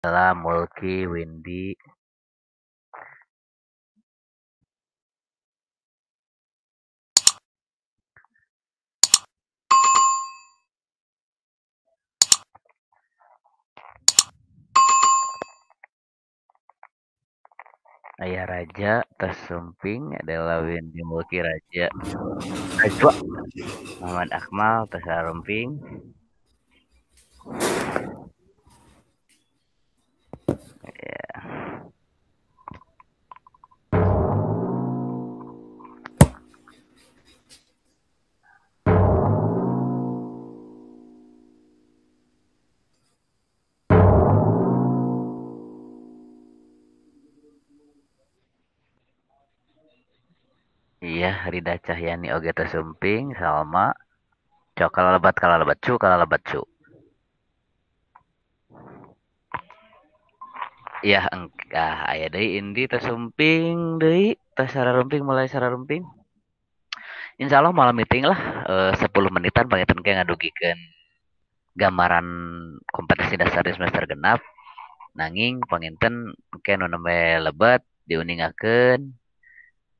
Dela, Mulki, Windy. Ayah Raja tos sumping, Dela, Windy, Mulki, Raja, Najwa, Muhammad Akmal tos sarumping. Ya. Iya, Rida Cahyani oge tos sumping, Salma. Cok kalalebat cu, kalalebat cu. Ya, engkah aya deui Indi tos sumping deui, tos sararumping mulai sararumping. Insyaallah malam meeting lah, 10 menitan panginten ke ngadugikeun gambaran kompetensi dasar di semester genap. Nanging panginten engke nu nembe lebet diuningakeun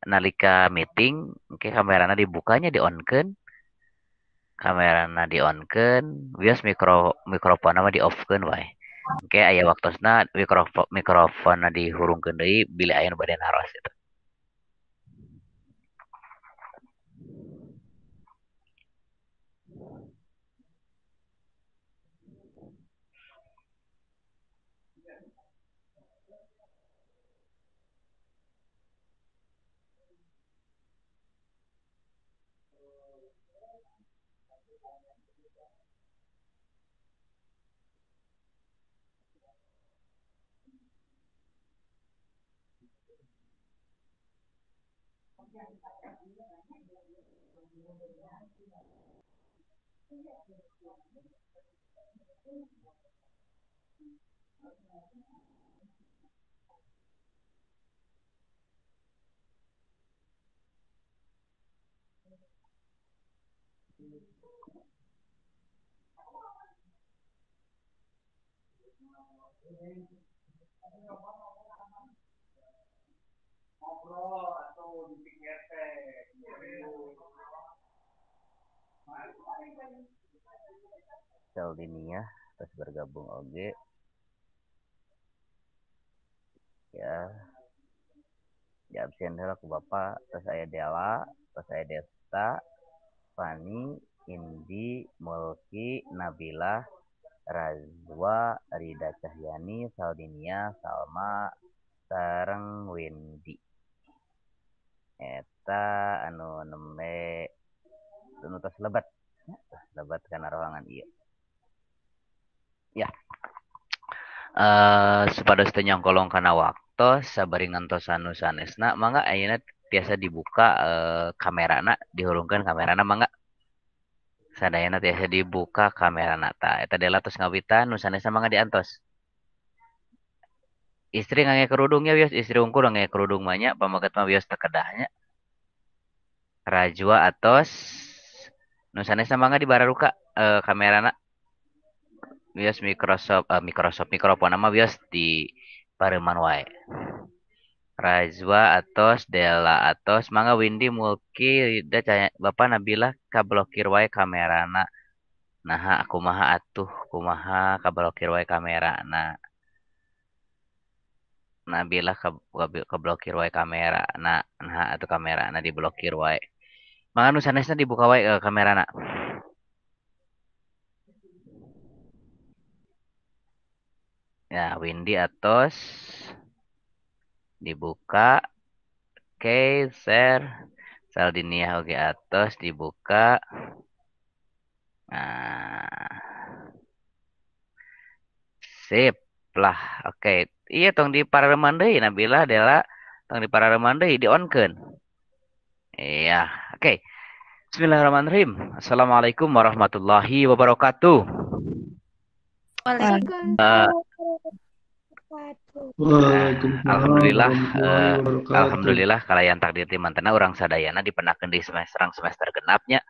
nalika meeting engke kamerana dibukanya di-on-keun. Kamerana di-on-keun, wios mikrofonna mah di-off-keun wae. Engke aya waktosna mikrofonna dihurungkeun deui bilih aya nu bade naros gitu. Saldinia terus bergabung oge ya. Ya absen heula ku Bapak, terus aya Dela, terus aya Desta, Fani, Indi, Mulki, Nabila, Razwa, Rida Cahyani, Saldinia, Salma, sareng Windy. Eta anu nembe anu tos lebat. Tos lebat kana ruangan ieu. Ya. Supados teu nyangkolong kana waktos sabari ngantosan nu sanesna mangga ayeuna tiasa dibuka kamerana, dihurungkeun kamerana mangga. Sadayana tiasa dibuka kamerana ta. Eta Dela tos ngawitan nu sanesna mangga diantos. Istri ngangge kerudung nya wios, istri unggul ngangge kerudung mah nya, pamaget mah wios teu kedah nya. Rajwa atos nu sanesna mangga dibararuka kamerana. Wios Microsoft mikrofon mah wios di pareuman wae. Rajwa atos, Dela atos, mangga Windy, Mulki, Rida, Cahya, Bapak Nabila kablokir wae kamerana. Naha kumaha atuh, kumaha kablokir wae kamerana. Nabila kablokir wae kamera. Nah, naha atuh kamerana diblokir wae. Mangga nu sanesna dibuka wae kamerana. Ya, Windy atos dibuka. Oke, share. Saldinia oge atos dibuka. Nah. Sip lah. Oke. Iya tong di parareman deui Nabila, Dela, tong di parareman deui di-on-keun. Iya, oke. Bismillahirrahmanirrahim. Assalamualaikum warahmatullahi wabarakatuh. Waalaikumsalam. Alhamdulillah, alhamdulillah kalayan takdir ti mantena urang sadayana dipendakeun di semester genapnya.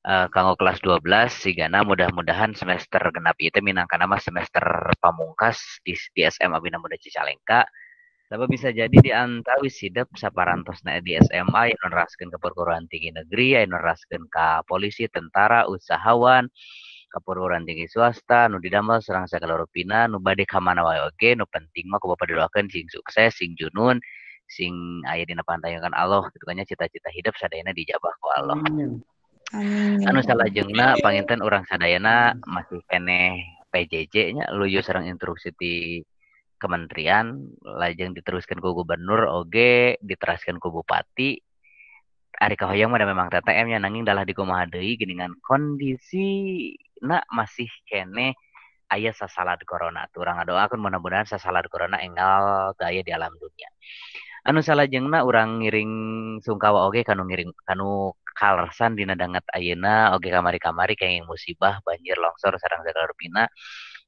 Kanggo kelas 12 sigana mudah-mudahan semester genap ieu teh minangka nama semester pamungkas di SMA Bina Muda Cicalengka. Tapi bisa jadi di antawis hidep saparantosna di SMA anu neraskeun ke perguruan tinggi negeri, anu neraskeun ka polisi, tentara, usahawan, ka perguruan tinggi swasta, nu didamel sareng sagala rupina, nu bade ka mana wae oge, nu penting mah ku Bapak didoakeun sing sukses, sing junun, sing aya dina pantayangan Allah gitu kan nya, cita-cita hidup sadayana dijabah ku Allah. Amin. Amin. Anu salajengna panginten urang sadayana masih keneh PJJ nya luyu sareng instruksi ti kementerian lajeng diteruskan ku gubernur oge diteraskan ku bupati. Ari kahoyong mah da memang TTM nya nanging dalah dikumaha deui geuningan kondisi na masih keneh aya sasalad corona. Urang ngadoakeun mudah-mudahan sasalad corona enggal teu aya di alam dunia. Anu salajengna urang ngiring sungkawa oge kanu ngiring kanu kalersan dina danget ayeuna oge kamari-kamari kenging musibah banjir longsor sareng sagala rupina.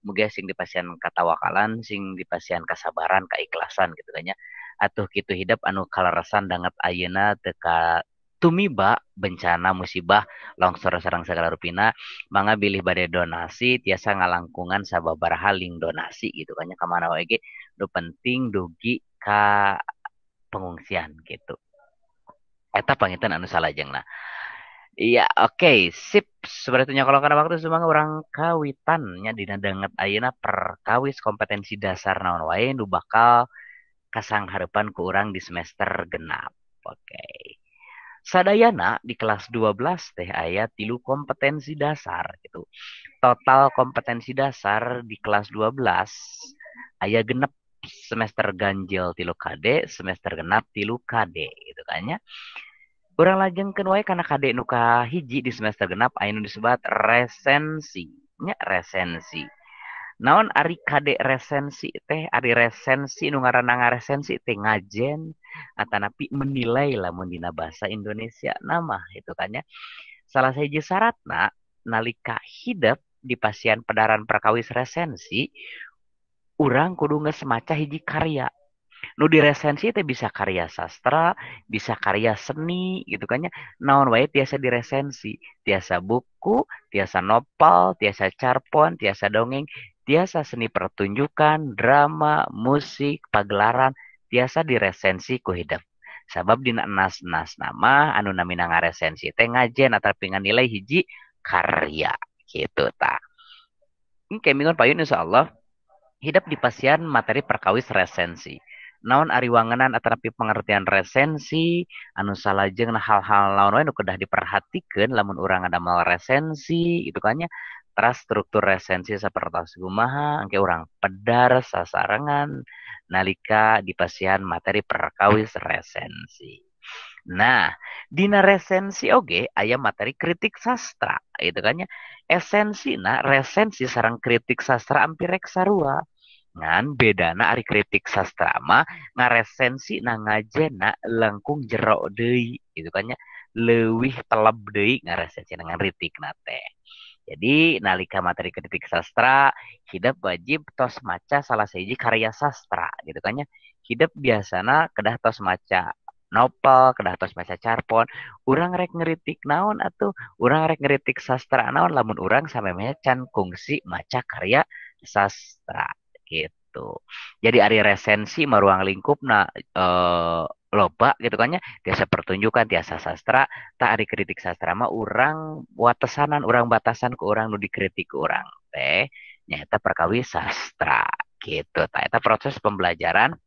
Mugia sing dipasihan katawakalan, sing dipasihan kasabaran, kaikhlasan gitu kan nya. Atuh kitu hidep anu kaleresan danget ayeuna teu ka tumiba bencana musibah longsor sareng sagala rupina, mangga bilih bade donasi tiasa ngalangkungan sababaraha link donasi gitu kan nya ka mana wae ge nu penting dugi ka pengungsian gitu. Eta panginten anu salajengna. Iya, oke, sip. Seperti nya kalau kana waktu sumangga urang kawitan nya dina danget ayeuna perkawis kompetensi dasar naon wae nu bakal kasanghareupan ku urang di semester genap. Oke. Sadayana di kelas 12 teh aya 3 kompetensi dasar gitu. Total kompetensi dasar di kelas 12 aya genep semester ganjil 3 KD, semester genap 3 KD gitu kan nya. Urang lajengkeun wae kana KD nu kahiji di semester genap aya nu disebat resensi nya, resensi. Naon ari KD resensi teh? Ari resensi nu ngaranna ngaresensi teh ngajen atanapi menilai lamun dina bahasa Indonesia nama itu kan nya. Salah sahiji syaratna nalika hidep di pasian pedaran perkawis resensi urang kudu geus maca hiji karya. Nu diresensi teh bisa karya sastra, bisa karya seni gitu kan nya. Naon wae tiasa diresensi, tiasa buku, tiasa novel, tiasa carpon, tiasa dongeng, tiasa seni pertunjukan, drama, musik, pagelaran, tiasa diresensi ku hidep. Sabab dina enas-enas nama anu namina ngaresensi teh ngajen ataupun nganilai hiji karya gitu ta. Engke minggon payun insyaallah hidep di pasian materi perkawis resensi. Naon ari wangenan atanapi pengertian resensi anu salajengna hal-hal naon wae nu kedah diperhatikeun lamun urang ngadamel resensi gitu kan nya. Teras struktur resensi sapertos kumaha engke urang pedar sasarengan nalika dipasihan materi perkawis resensi. Nah, dina resensi oge aya materi kritik sastra gitu kan nya. Esensina resensi sareng kritik sastra ampir rek sarua. Ngan bedana ari kritik sastra mah ngaresensi na ngajena langkung jero deui gitu kan nya, leuwih teleb deui ngaresensi dengan kritikna teh. Jadi nalika materi kritik sastra hidep wajib tos maca salah sahiji karya sastra gitu kan nya. Hidep biasana kedah tos maca novel, kedah tos maca carpon. Urang rek ngeritik naon atuh? Urang rek ngeritik sastra naon lamun urang samemeh can kungsi maca karya sastra gitu. Jadi ari resensi mah ruang lingkupna loba gitu kan nya, tiasa pertunjukan, tiasa sastra. Tak ari kritik sastra mah urang watesanan, urang batasan ke urang nu dikritik ke urang teh nyaeta perkawis sastra gitu. Tah eta proses pembelajaran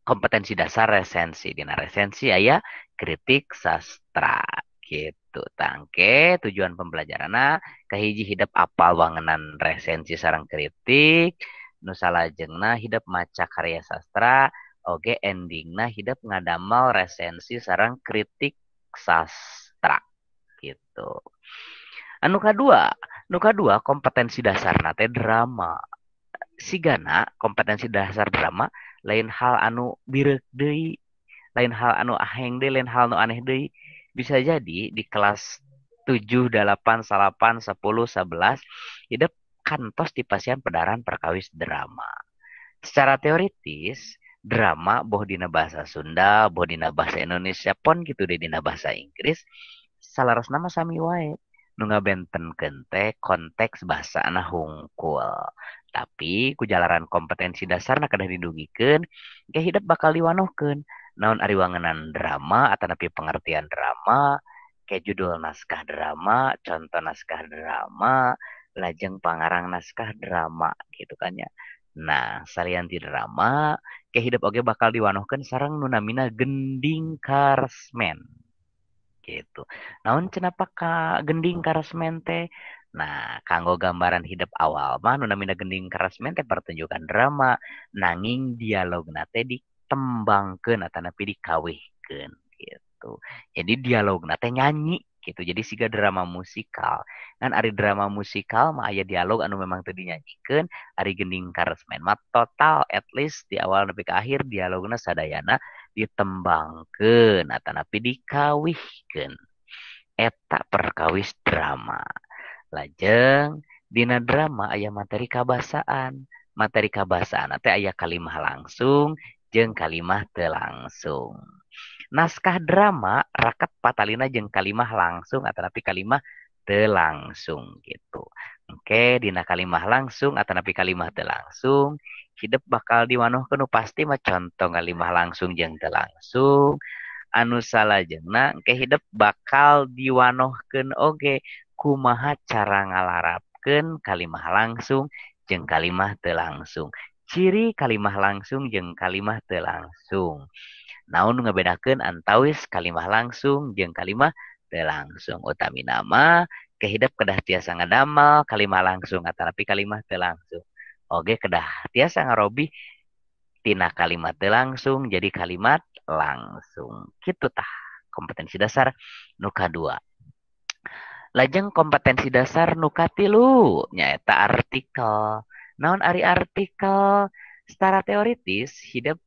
kompetensi dasar resensi. Dina resensi aya kritik sastra gitu. Tangke tujuan pembelajaranna kahiji hidep apal wangenan resensi sareng kritik, nu salajengna hidep maca karya sastra, oge endingna hidep ngadamel resensi sareng kritik sastra gitu. Anu kadua kompetensi dasarna teh drama. Sigana kompetensi dasar drama lain hal anu bireuk deui, lain hal anu aheng deui, lain hal anu aneh deui. Bisa jadi di kelas 7, 8, 9, 10, 11 hidep kantos di pasian pedaran perkawis drama. Secara teoritis drama boh dina bahasa Sunda, boh dina bahasa Indonesia pon gitu deh dina bahasa Inggris, Saleresna mah sami wae. Nu ngabentenkeun teh konteks bahasana hungkul. Tapi ku jalaran kompetensi dasarna kedah didugikeun, ge hidep bakal diwanohkeun. Naon ari wangenan drama atanapi pengertian drama, ke judul naskah drama, contoh naskah drama, lajeng pangarang naskah drama gitu kan ya. Nah, salian ti drama, ke hidep oge bakal diwanohkeun sareng nu namina gending karesmen. Gitu. Naon cenah ka gending karesmen teh? Nah, kanggo gambaran hidep awal mah nu namina gending karesmen teh pertunjukan drama, nanging dialogna teh ditembangkeun atanapi dikawihkeun gitu. Jadi dialogna teh nyanyi gitu. Jadi siga drama musikal. Kan ari drama musikal mah aya dialog anu memang teu dinyanyikeun, ari gending karesmen mah total at least di awal nepi ka akhir dialogna sadayana ditembangkeun atanapi dikawihkeun. Eta perkawis drama. Lajeng dina drama aya materi kabasaan. Materi kabasaan teh aya kalimah langsung jeung kalimah teu langsung. Naskah drama raket patalina jeung kalimah langsung atanapi kalimah teu langsung gitu. Oke, dina kalimah langsung atanapi kalimah teu langsung hidep bakal diwanohkeun nu pasti mah contoh kalimah langsung jeung teu langsung. Anu salajengna engke hidep bakal diwanohkeun oge kumaha cara ngalarapkeun kalimah langsung jeung kalimah teu langsung. Ciri kalimah langsung jeung kalimah teu langsung. Naon nu ngabedakeun antawis kalimah langsung jeung kalimah teu langsung. Utamina mah ke hidep kedah tiasa ngadamal kalimah langsung atanapi kalimah teu langsung. Oge kedah tiasa ngarobih tina kalimat teu langsung jadi kalimat langsung. Kitu tah kompetensi dasar nu kadua. Lajeng kompetensi dasar nu katilu nyaeta artikel. Naon ari artikel? Secara teoritis hidep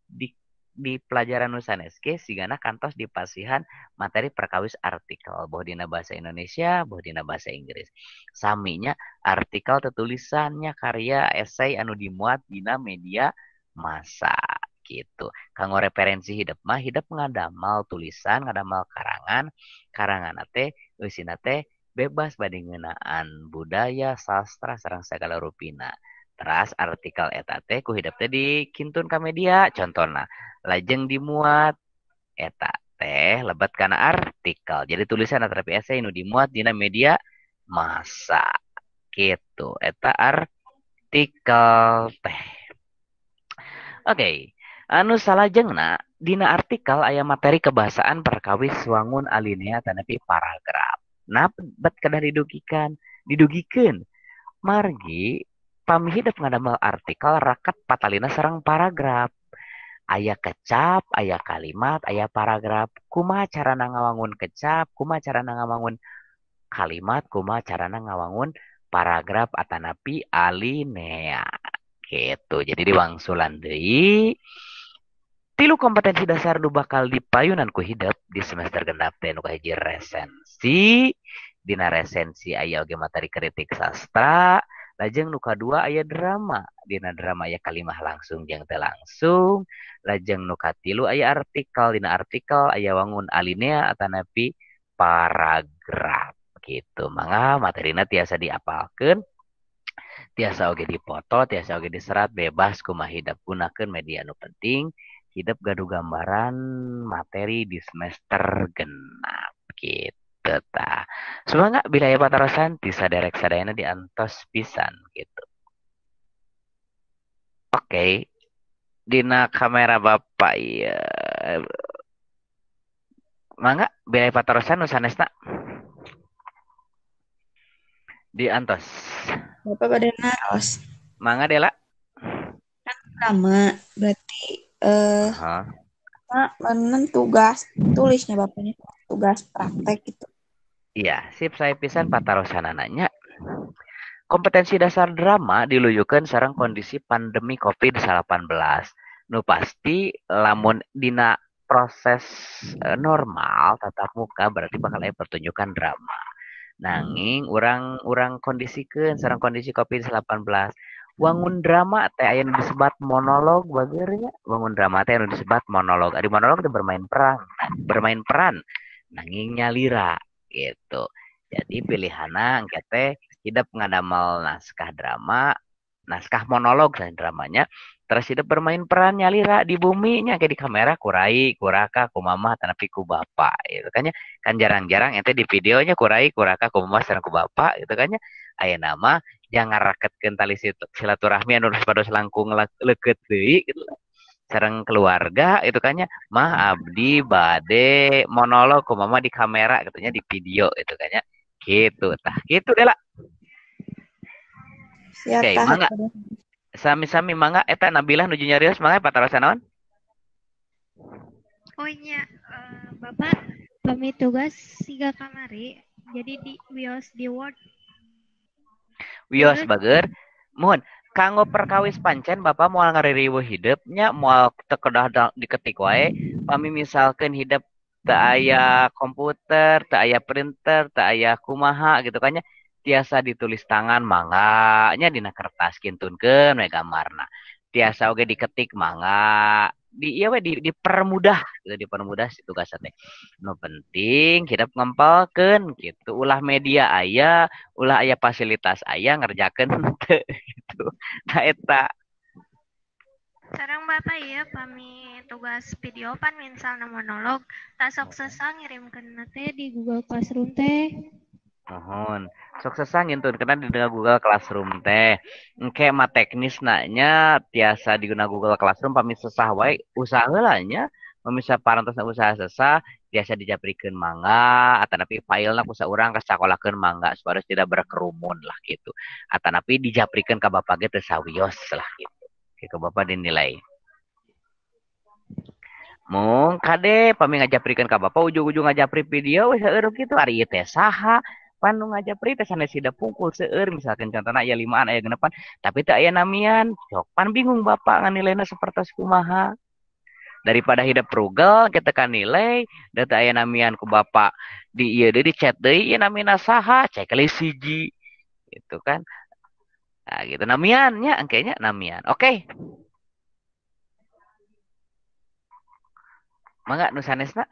di pelajaran nu sanes ge sigana kantos dipasihan materi perkawis artikel, boh dina bahasa Indonesia, boh dina bahasa Inggris. Saminya artikel tetulisannya karya esai anu dimuat dina media massa gitu. Kanggo referensi hidep mah hidep ngadamal tulisan, ngadamal karangan, karangan teh eusina teh bebas bade ngeunaan budaya, sastra sareng sagala rupina. Teras artikel eta teh ku hidep teh dikintun ka media contona lajeng dimuat eta teh lebet kana artikel. Jadi tulisan atanapi esai nu dimuat dina media massa gitu. Eta artikel teh. Oke, anu salajengna dina artikel aya materi kebahasaan perkawis wangun alinea atanapi paragraf. Nah, bet kedah didugikan, didugikeun. Margi pami hidep ngadamel artikel raket patalina sareng paragraf. Aya kecap, aya kalimat, aya paragraf. Kumaha carana ngawangun kecap, kumaha carana ngawangun kalimat, kumaha carana ngawangun paragraf atanapi alinea. Gitu. Jadi diwangsulan deui tilu kompetensi dasar nu bakal dipayunan ku hidep di semester genap teh nu kahiji resensi. Dina resensi aya oge materi kritik sastra. Lajeng nu kadua aya drama. Dina drama aya kalimah langsung jeung teu langsung. Lajeng nu katilu aya artikel. Dina artikel aya wangun alinea atanapi paragraf gitu. Mangga materina tiasa diapalkeun, tiasa oge dipoto, tiasa oge diserat, bebas kumaha hidep gunakeun media nu penting hidep gaduh gambaran materi di semester genap gitu tah. Sumangga bila aya patarosan ti saderek sadayana diantos pisan gitu. Oke, dina kamera Bapak ieu. Mangga bila aya patarosan nu sanesna diantos. Bapak bade naros. Mangga Dela. Kan drama berarti menen tugas tulisnya bapaknya tugas praktek gitu. Iya, sip saya pisan patarosanana nya. Kompetensi dasar drama diluyukeun sareng kondisi pandemi COVID-19. Nu pasti lamun dina proses normal tatap muka berarti bakal aya pertunjukan drama. Nanging urang kondisikeun sareng kondisi COVID-19. Wangun drama teh aya nu disebat monolog bageur nya. Wangun drama teh anu disebat monolog. Ari monolog teh bermain peran, nanging nyalira Gitu. Jadi pilihanna engke teh hidep ngadamel naskah drama, naskah monolog dan dramanya, terus hidep bermain peran nyalira di bumi nya kayak di kamera ku rai, ku raka, ku mama, tanapi ku bapak gitu kan nya. Kan jarang-jarang ente di videonya ku rai, ku raka, ku mama sareng ku bapak gitu kan nya. Aya nama jangan raketkeun tali silaturahmi anu pados langkung leukeut deui gitu. Sareng keluarga itu kan nya, mah abdi bade monolog ku mama di kamera gitu nya, di video itu kan nya. Gitu tah, gitu deh lah. Siap, oke, mangga. Sami-sami mangga eta Nabilah nuju nyarios mangga patarosan naon? Oh nya, Bapak pami tugas siga kamari jadi di wios di Word. Wios bager. Mohon kanggo perkawis pancen Bapak moal ngaririweuh hidep nya moal teu kedah diketik wae. Pami misalkeun hidep teu aya komputer, teu aya printer, teu aya kumaha gitu kan nya, tiasa ditulis tangan mangga nya dina kertas kintunkeun we gambarna. Tiasa oge diketik mangga, di ieu we dipermudah gitu, dipermudah si tugasna teh. Nu penting hidep ngempelkeun gitu, ulah media aya, ulah aya fasilitas aya ngerjakeun henteu gitu. Nah eta. Sareng Bapak ieu pami tugas video pan misalna monolog, tah sok sesah ngirimkeun teh di Google Classroom teh. Mohon. Sok sesah ngintunkeun di Google Classroom teh. Engke mah teknisna nya tiasa diguna Google Classroom pami sesah wae usaha heula nya. Pami saparantosna usaha sesah tiasa dijaprikeun mangga atanapi filena ku saurang ka sakolakeun mangga supados tidak berkerumun lah gitu. Atanapi dijaprikeun ka bapak ge teu sawios lah gitu. Ke bapak dinilai. Mung kade pami ngajaprikeun ka bapak ujung-ujung ngajapri video we seueur kitu ari ieu teh saha pan nu ngajapri teh sanes hidep pungkul seueur misalkan contohna aya 5an aya 6an tapi teu aya namian sok pan bingung bapak nganilaina sapertos kumaha. Daripada hidep rugel kita kan nilai da teu aya namian ku bapak di ieu deui di chat deui ieu namina saha checklist hiji gitu kan. Nah gitu namian nya engke nya namian. Oke. Mangga nu sanesna?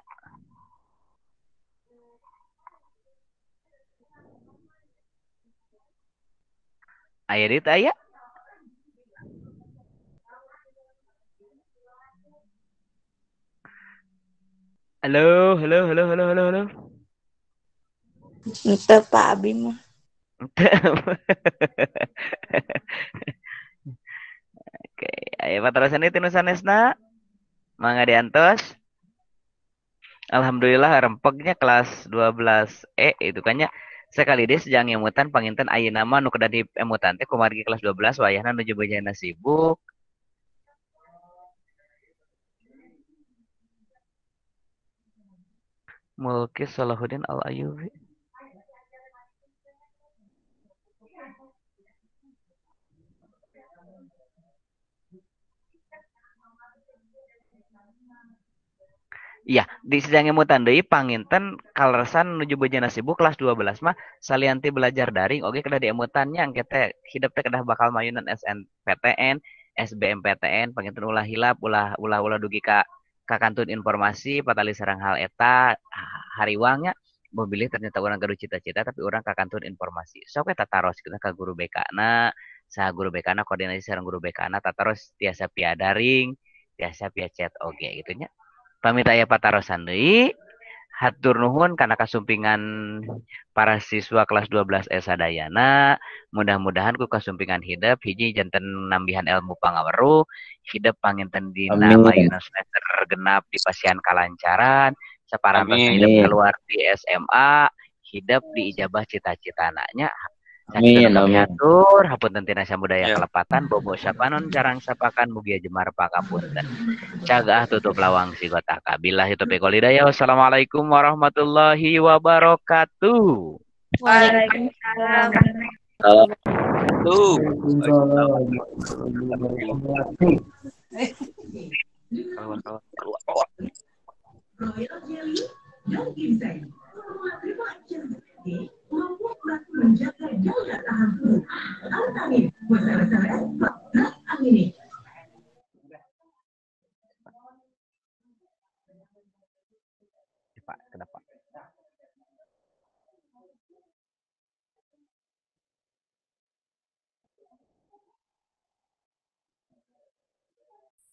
Aya deui teu aya? Halo, halo, halo, halo, halo, halo. Henteu Pak abi mah. Oke, aya patarosan deui ti nu sanesna? Mangga diantos. Alhamdulillah rempegnya kelas 12E itu kan nya. Sekali deui sejang ngemutan panginten ayeuna mah nu kedah diemutan teh kumargi kelas 12 wayahna nuju bejana sibuk. Mulki Salahuddin Al-Ayyubi. Iya, di sidang emutan deui panginten kaleresan nuju bejana sibuk kelas 12 mah salianti belajar daring oge kedah diemutan nya engke teh hidep teh kedah bakal mayunan SNPTN, SBMPTN panginten ulah hilap, ulah ulah ulah dugi ka kantun informasi patali sareng hal eta hariwang nya memilih ternyata urang gaduh cita-cita tapi urang ka kantun informasi. Sok we tataros kita ka guru BK na, saha guru BK na koordinasi sareng guru BK na tataros tiasa via daring, tiasa via chat oge gitu nya. Pamit aya patarosan deui, hatur nuhun kana kasumpingan para siswa kelas 12 E sadayana. Mudah-mudahan ku kasumpingan hidep hiji janten nambihan ilmu pangaweruh, hidep panginten dina mayuna semester genap di pasian kalancaran, saparantos hidep keluar di SMA, hidep diijabah cita-citana nya. Amin, amin. Atur, hapunten tina samudaya kelepatan, bobo sapanon carang sapakan mugia jemar pakapunten. Cagah tutup lawang sigotaka. Billahi taufiq wal hidayah. Wassalamualaikum warahmatullahi wabarakatuh. Waalaikumsalam. Tuh. Menjaga daya tahan tubuh. Altamin, ini. Pak, kenapa?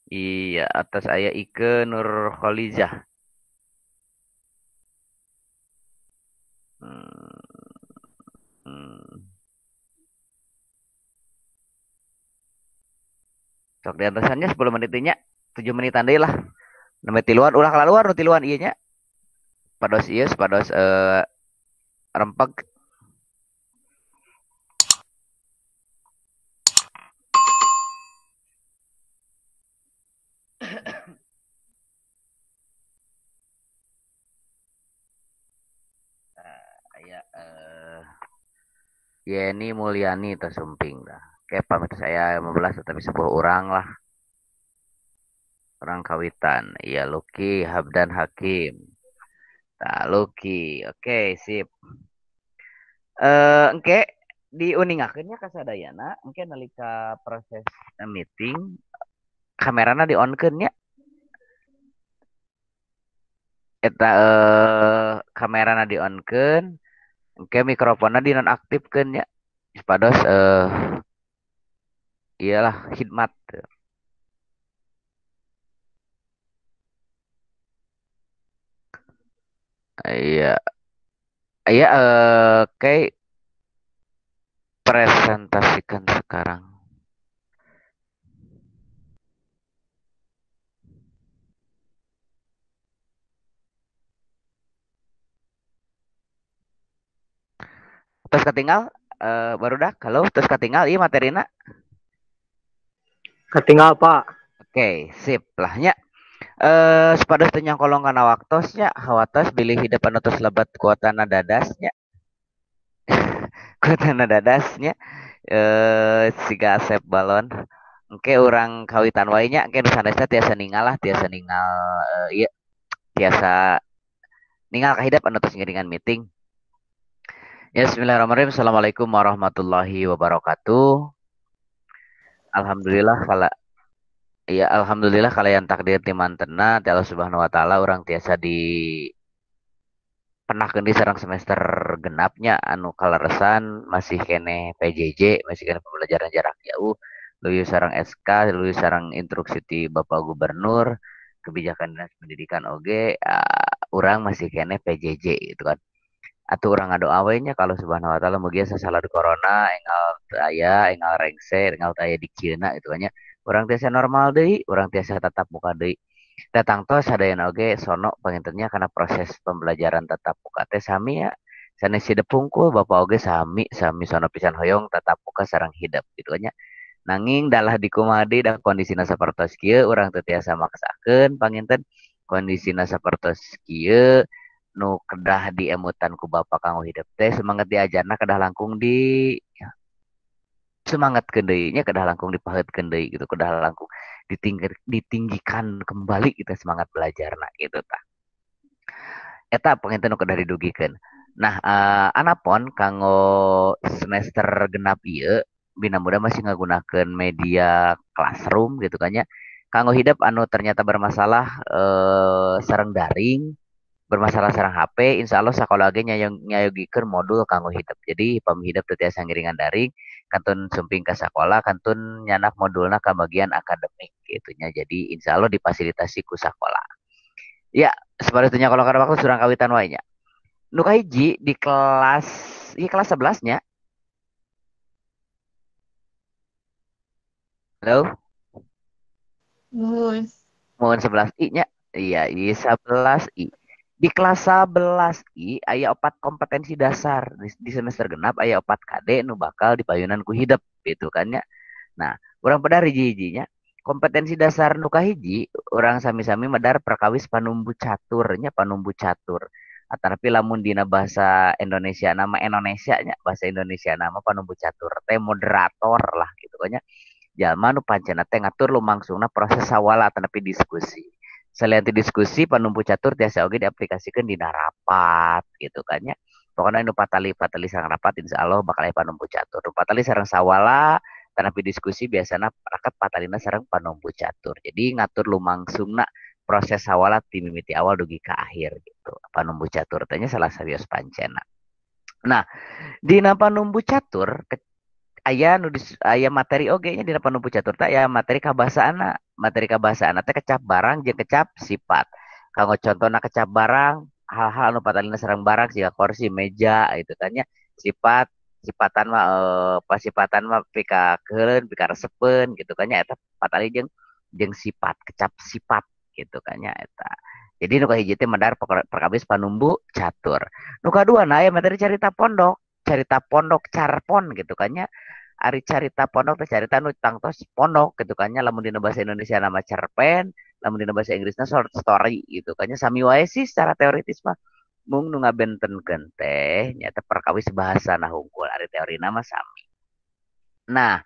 Iya, atas aya Ike Nur Khalizah. Sok di atasannya 10 menitnya, 7 menitan deui lah. Nembe tiluan ulah kalaluar nu tiluan ieu nya. Pados ieu pados rempeg. Aya Yeni Mulyani tersumping dah. Oke, pamit saya 15 tapi 10 orang lah. Orang kawitan. Iya, Luki, Habdan Hakim. Nah, Luki. Oke, sip. Engke diuningakeun nya ka sadayana, engke nalika proses meeting kamerana di-on-keun nya. Eta kamerana di-on-keun, engke mikrofonna dinonaktifkeun nya. Supados iyalah khidmat. Iya. Iya, oke. Presentasikan sekarang. Terus ketinggal baru dah kalau terus ketinggal iya materina. Ketinggal, Pak. Oke, sip lah nya. Supados teu nyangkolong kana waktosnya, hawatos bilih hidup anu tos lebat kuotana dadasnya. Kuotana dadasnya siga Asep balon. Engke urang kawitan wae nya, engke nu sanesna tiasa ningal lah, tiasa ningal ieu tiasa ningal ka hidep anu tos ngiringan meeting. Ya, bismillahirrahmanirrahim. Assalamualaikum warahmatullahi wabarakatuh. Alhamdulillah kala ya alhamdulillah kalayan takdir ti mantena ti Allah Subhanahu wa taala urang tiasa di penakeun di sareng semester genapnya anu kaleresan masih keneh PJJ, masih keneh pembelajaran jarak jauh, leuwih sareng SK, leuwih sareng instruksi ti Bapak Gubernur, kebijakan Dinas Pendidikan oge urang masih keneh PJJ gitu kan. Atuh urang ngadoa we nya ka Allah Subhanahu wa taala mugia sasalad corona enggal teu aya, enggal rengse, enggal teu aya dikieuna gitu kan nya. Urang tiasa normal deui, urang tiasa tatap muka deui. Teh tangtos sadayana oge sono pangintennya kana proses pembelajaran tatap muka teh sami ya. Sanes hidep hungkul bapak oge sami, sami sono pisan hoyong tatap muka sareng hidep gitu kan nya. Nanging dalah dikumaha deui da kondisina sapertos kieu urang teu tiasa maksakeun panginten kondisina sapertos kieu nu kedah diemutan ku bapak kanggo hidep teh semangat diajarna kedah langkung di semangatkeun deui nya, kedah langkung dipaheutkeun deui gitu, kedah langkung ditinggikan kembali gitu semangat belajarna gitu tah. Eta panginten nu kedah didugikeun. Nah, anapon kanggo semester genap ieu Bina Muda masih ngagunakeun media classroom gitu kan nya. Kanggo hidep anu ternyata bermasalah sareng daring, bermasalah sareng HP, insya Allah sakola ge nyayogikeun modul kanggo hidep. Jadi pami hidep teu tiasa ngiringan daring, kantun sumping ka sakola, kantun nyanak modulna ka bagian akademik gitu nya. Jadi insya Allah difasilitasi ku sakola. Ya, sapertuna kalau kana waktu surang kawitan wae nya. Nu kahiji di kelas ieu kelas 11 nya. Halo? Muhun. Muhun 11 I nya. Iya, ieu 11 I. Di kelas 11 I aya 4 kompetensi dasar di semester genap aya 4 KD nu bakal dipayunan ku hidep gitu kan nya. Nah, urang pedar hiji-hijinya kompetensi dasar nu kahiji urang sami-sami medar perkawis panumbu caturnya, panumbu catur. Atanapi lamun dina bahasa Indonesia nama Indonesia nya, bahasa Indonesia nama panumbu catur teh moderator lah gitu kan nya. Jalma nu pancena teh ngatur lumangsungna proses sawala atanapi diskusi. Selain ti diskusi panumbu catur tiasa oge diaplikasikeun dina rapat gitu kan nya. Pokona nu patali-patali sareng rapat insyaallah bakal aya panumbu catur. Nu patali sareng sawala tanapi diskusi biasana raket patalina sareng panumbu catur. Jadi ngatur lumangsungna proses sawala ti mimiti awal dugi ka akhir gitu. Panumbu catur teh nya salah sawios pancena. Nah, dina panumbu catur Aya nu aya materi oge nya dina panumbu catur teh aya materi kabahasaanna. Materi kabahasaanna teh kecap barang jeung kecap sifat. Kanggo contona kecap barang, hal-hal anu patalina sareng barang siga kursi, meja gitu kan nya. Sifat, sifatan mah pasifatan mah pika keuheuleun, pika resepeun gitu kan nya, eta patali jeung sifat, kecap sifat gitu kan nya eta. Jadi nu kahiji teh medar perkawis panumbu catur. Nu kadua na aya materi carita pondok. Carita pondok carpon gitu kan nya. Ari carita pondok teh carita nu tangtos pondok gitu kan nya, lamun dina bahasa Indonesia nama cerpen, lamun dina bahasa Inggrisna short story gitu kan nya, sami wae sih secara teoritis mah. Mung nu ngabentenkeun teh nyaeta perkawis bahasana hungkul, ari teorina mah sami. Nah,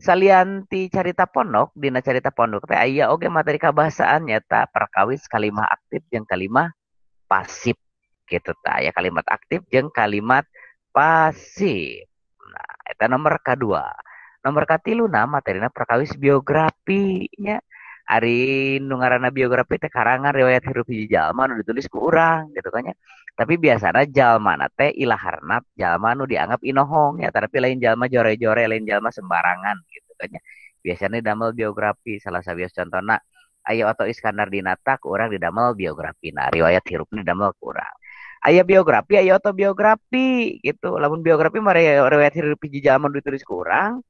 salian ti carita pondok, dina carita pondok teh aya oge materi kabahasaan nyaeta perkawis kalimah aktif jeung kalimah pasif gitu tah. Aya kalimat aktif jeung kalimat pasif. Nah, eta nomor kadua. Nomor katiluna materina perkawis biografi nya. Ari nu ngaranna biografi teh karangan riwayat hirup hiji jalma nu ditulis ku urang gitu kan nya. Tapi biasana jalmana teh ilaharna jalma nu dianggap inohong ya, tapi lain jalma jore-jore, lain jalma sembarangan gitu kan nya. Biasana damel biografi, salah sawios contona aya Otto Iskandar Dinata ku urang didamel biografina, riwayat hirupna didamel ku urang. Aya biografi, aya autobiografi gitu. Lamun biografi mah riwayat hirup hiji jalma nu ditulis ku urang,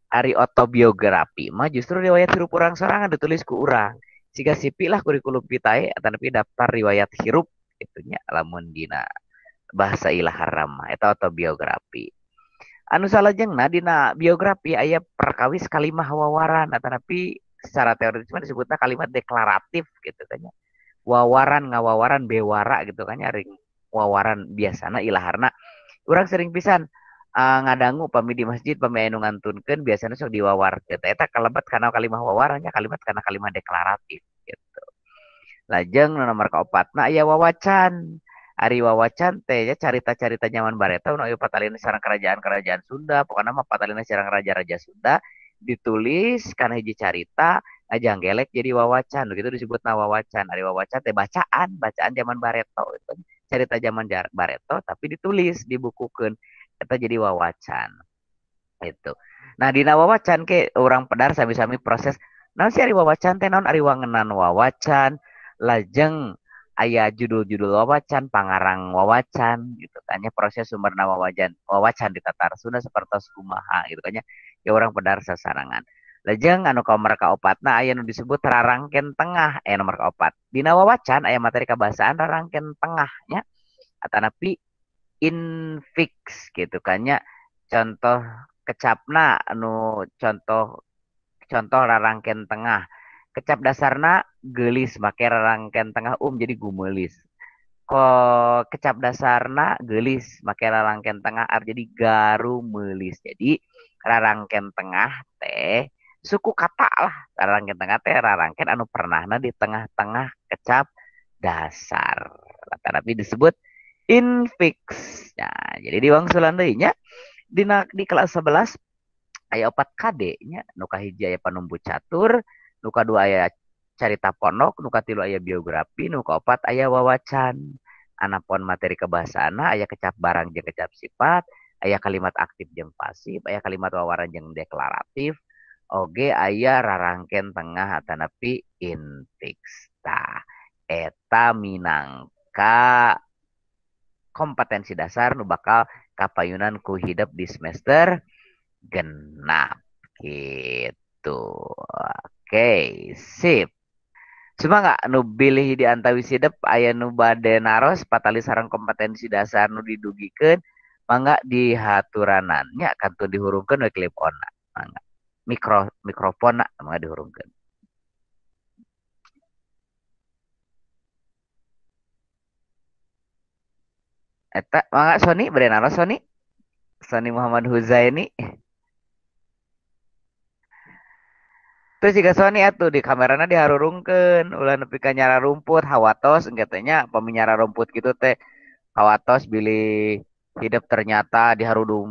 ari autobiografi mah justru riwayat hirup urang sorangan ditulis ku urang. Siga sipi lah kurikulum vitae atanapi daftar riwayat hirup gitu nya lamun dina bahasa ilahar mah eta autobiografi. Anu salajengna dina biografi aya perkawis kalimah wawaran atanapi secara teoritis mah disebutna kalimat deklaratif gitu kan nya. Wawaran ngawawaran bewara gitu kan nya, ari wawaran biasana ilaharna urang sering pisan ngadangu pami di masjid pami anu ngantunkeun biasana sok diwawarkeun. Eta kalebet kana kalimah wawarannya, kalimat kana kalimah deklaratif gitu. Lajeng nu nomor kaopatna aya wawacan. Ari wawacan teh nya carita-carita nyaman bareta nu aya patalina sareng kerajaan-kerajaan Sunda, pokona mah patalina sareng raja-raja Sunda ditulis kana hiji carita ngajanggelek jadi wawacan. Begitu disebutna wawacan. Ari wawacan teh bacaan, bacaan zaman bareto gitu. Carita zaman bareto tapi ditulis, dibukukeun. Eta jadi wawacan. Itu. Nah, dina wawacan ke urang pedar sami-sami proses naon sih ari wawacan teh, naon ari wangenan wawacan, lajeng aya judul-judul wawacan, pangarang wawacan gitu kan nya, proses sumberna wawacan, wawacan di tatar Sunda sapertos kumaha gitu kan nya. Ya urang pedar sasarangan. Lajeng anu nomor kaopatna aya nu disebut rarangken tengah, aya nomor kaopat. Dina wawacan aya materi kabahasaan rarangken tengah nya atanapi infix gitu kan nya. Contoh kecapna anu contoh rarangken tengah. Kecap dasarna geulis make rarangken tengah jadi gumeulis. Ko kecap dasarna geulis make rarangken tengah ar jadi garumeulis. Jadi rarangken tengah teh suku kata lah, rarangken tengah teh rarangken anu pernahna di tengah-tengah kecap dasar. Tapi disebut infix. Nah, jadi di wangsulan deui nya dina di kelas 11 aya 4 KD nya, nu kahiji aya panumbu catur, nu kadua aya carita pondok, nu katilu aya biografi, nu kaopat aya wawacan. Anapun materi kebahasaanna aya kecap barang jeung kecap sifat, aya kalimat aktif jeung pasif, aya kalimat wawaran jeung deklaratif, oge aya rarangken tengah atanapi infix. Tah, eta minangka kompetensi dasar nu bakal kapayunan ku hidep di semester genap gitu. Oke, sip. Cuma nggak nu bilih di antawis hidep aya nu bade naros patali sareng kompetensi dasar nu didugikeun, mangga dihaturanan nya kantun dihurungkeun we clip on mangga. Mikrofon mangga dihurungkeun. Eta mangga Sony bade naros Sony. Sony Muhammad Huzaini. Terus jika Sony atuh di kamerana diharurungkeun ulah nepi ka nyara rumput hawatos engke teh nya pami nyara rumput kitu teh hawatos bilih hidup ternyata diharudung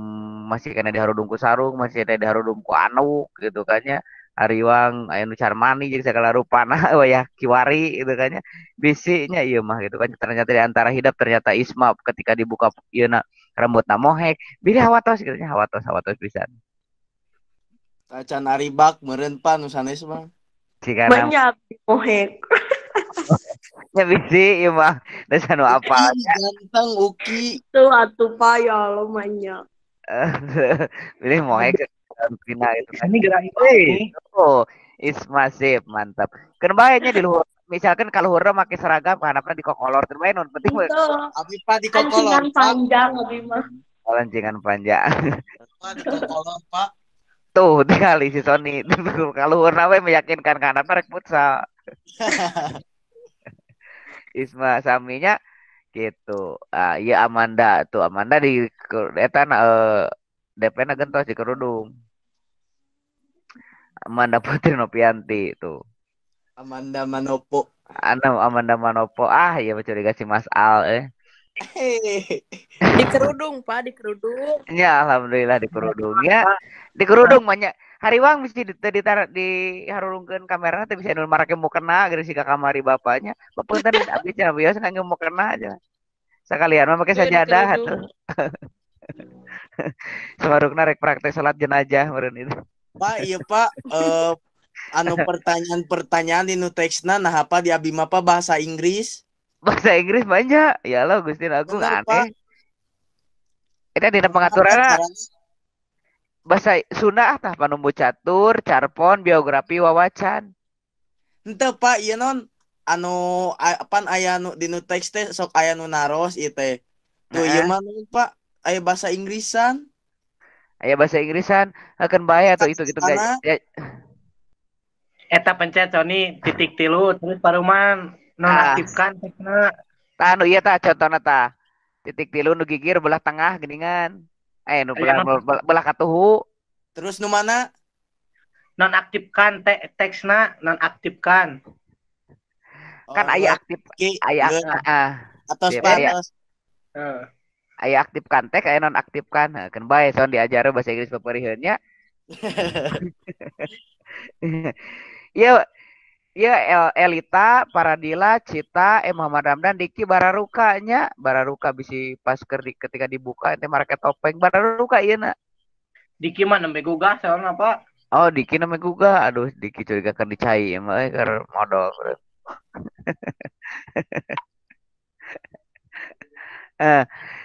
masih kena diharudung ku sarung masih kena diharudung ku anuk gitu kan nya, hariwang aya nu carmani jeung sagala rupana wayah kiwari gitu kan nya, bisinya ieu mah gitu kan ternyata di antara hidup ternyata Isma ketika dibuka ieuna rambutna mohek bilih hawatos gitu nya, hawatos hawatos pisan. Acan aribak meureun pa nu sanes mah. Cigana Banyak mohek. Nya bisi ieu mah da sanu apa. Ganteng Uki. Tuh atuh pa ya Allah banyak. Pilih mohek Pina itu. Ini gerak ini. Oh, Isma sip, mantap. Keun bae nya di luhur. Misalkan ka luhurna make seragam ka handapna dikokolor keun bae nu penting we. Abi pa dikokolor. Ancingan panjang abi mah. Ancingan panjang. Pak dikokolor, Pak. Tuh tinggali si Sony ka luhurna we meyakinkan ka handapna rek futsal. Isma saminya gitu. Ah, iya Amanda tuh Amanda di eta DP-na gentos di kerudung. Amanda Putri Nopianti tuh. Amanda Manopo. Amanda Manopo. Ah, iya curiga si Mas Al Di kerudung, Pak, di kerudung. Ya, alhamdulillah di kerudung ya. Di kerudung banyak. Hariwang mesti di harulungkeun kamerana teh bisa nu marake mukena geus ka kamari bapaknya. Bapunten abdi cenah biasa ngangge mukena aja. Sakalian mah make sajadah atuh. Sabarukna rek praktek salat jenazah meureun itu. Pak, iya Pak, anu pertanyaan-pertanyaan di nu teksna nah apa di abi mah bahasa Inggris? Bahasa Inggris banyak. Ya Allah Gusti Agung aneh. Eta dina pengaturanna bahasa Sunda tah panumbu catur, carpon, biografi, wawacan. Henteu Pak, ieu non anu apan aya nu di nu teks teh sok aya nu naros ieu teh. Tuh ieu mah Pak, aya bahasa Inggrisan. Aya bahasa Inggrisan, akan bae atau itu gitu guys. Eta pencet Sony titik tilu terus paruman nonaktifkan teksna. Tah nu ieu tah contona tah. Titik tilu nu gigir belah tengah geuningan. Nu belah katuhu. Terus nu mana? Nonaktifkan teksna, nonaktifkan. Kan aya aktif, aya atos atos. Aya aktifkan teks, aya nonaktifkan. Keun bae son diajar bahasa Inggris paparieun nya. Ieu ieu Elita, Paradila, Cita, Muhammad Ramdan, Diki bararuka nya, bararuka bisi pas keur ketika dibuka ente marake topeng bararuka ieu na. Diki mah nembe gugah soalna Pak. Oh, Diki nembe gugah. Aduh, Diki curiga keur dicai mah keur modal.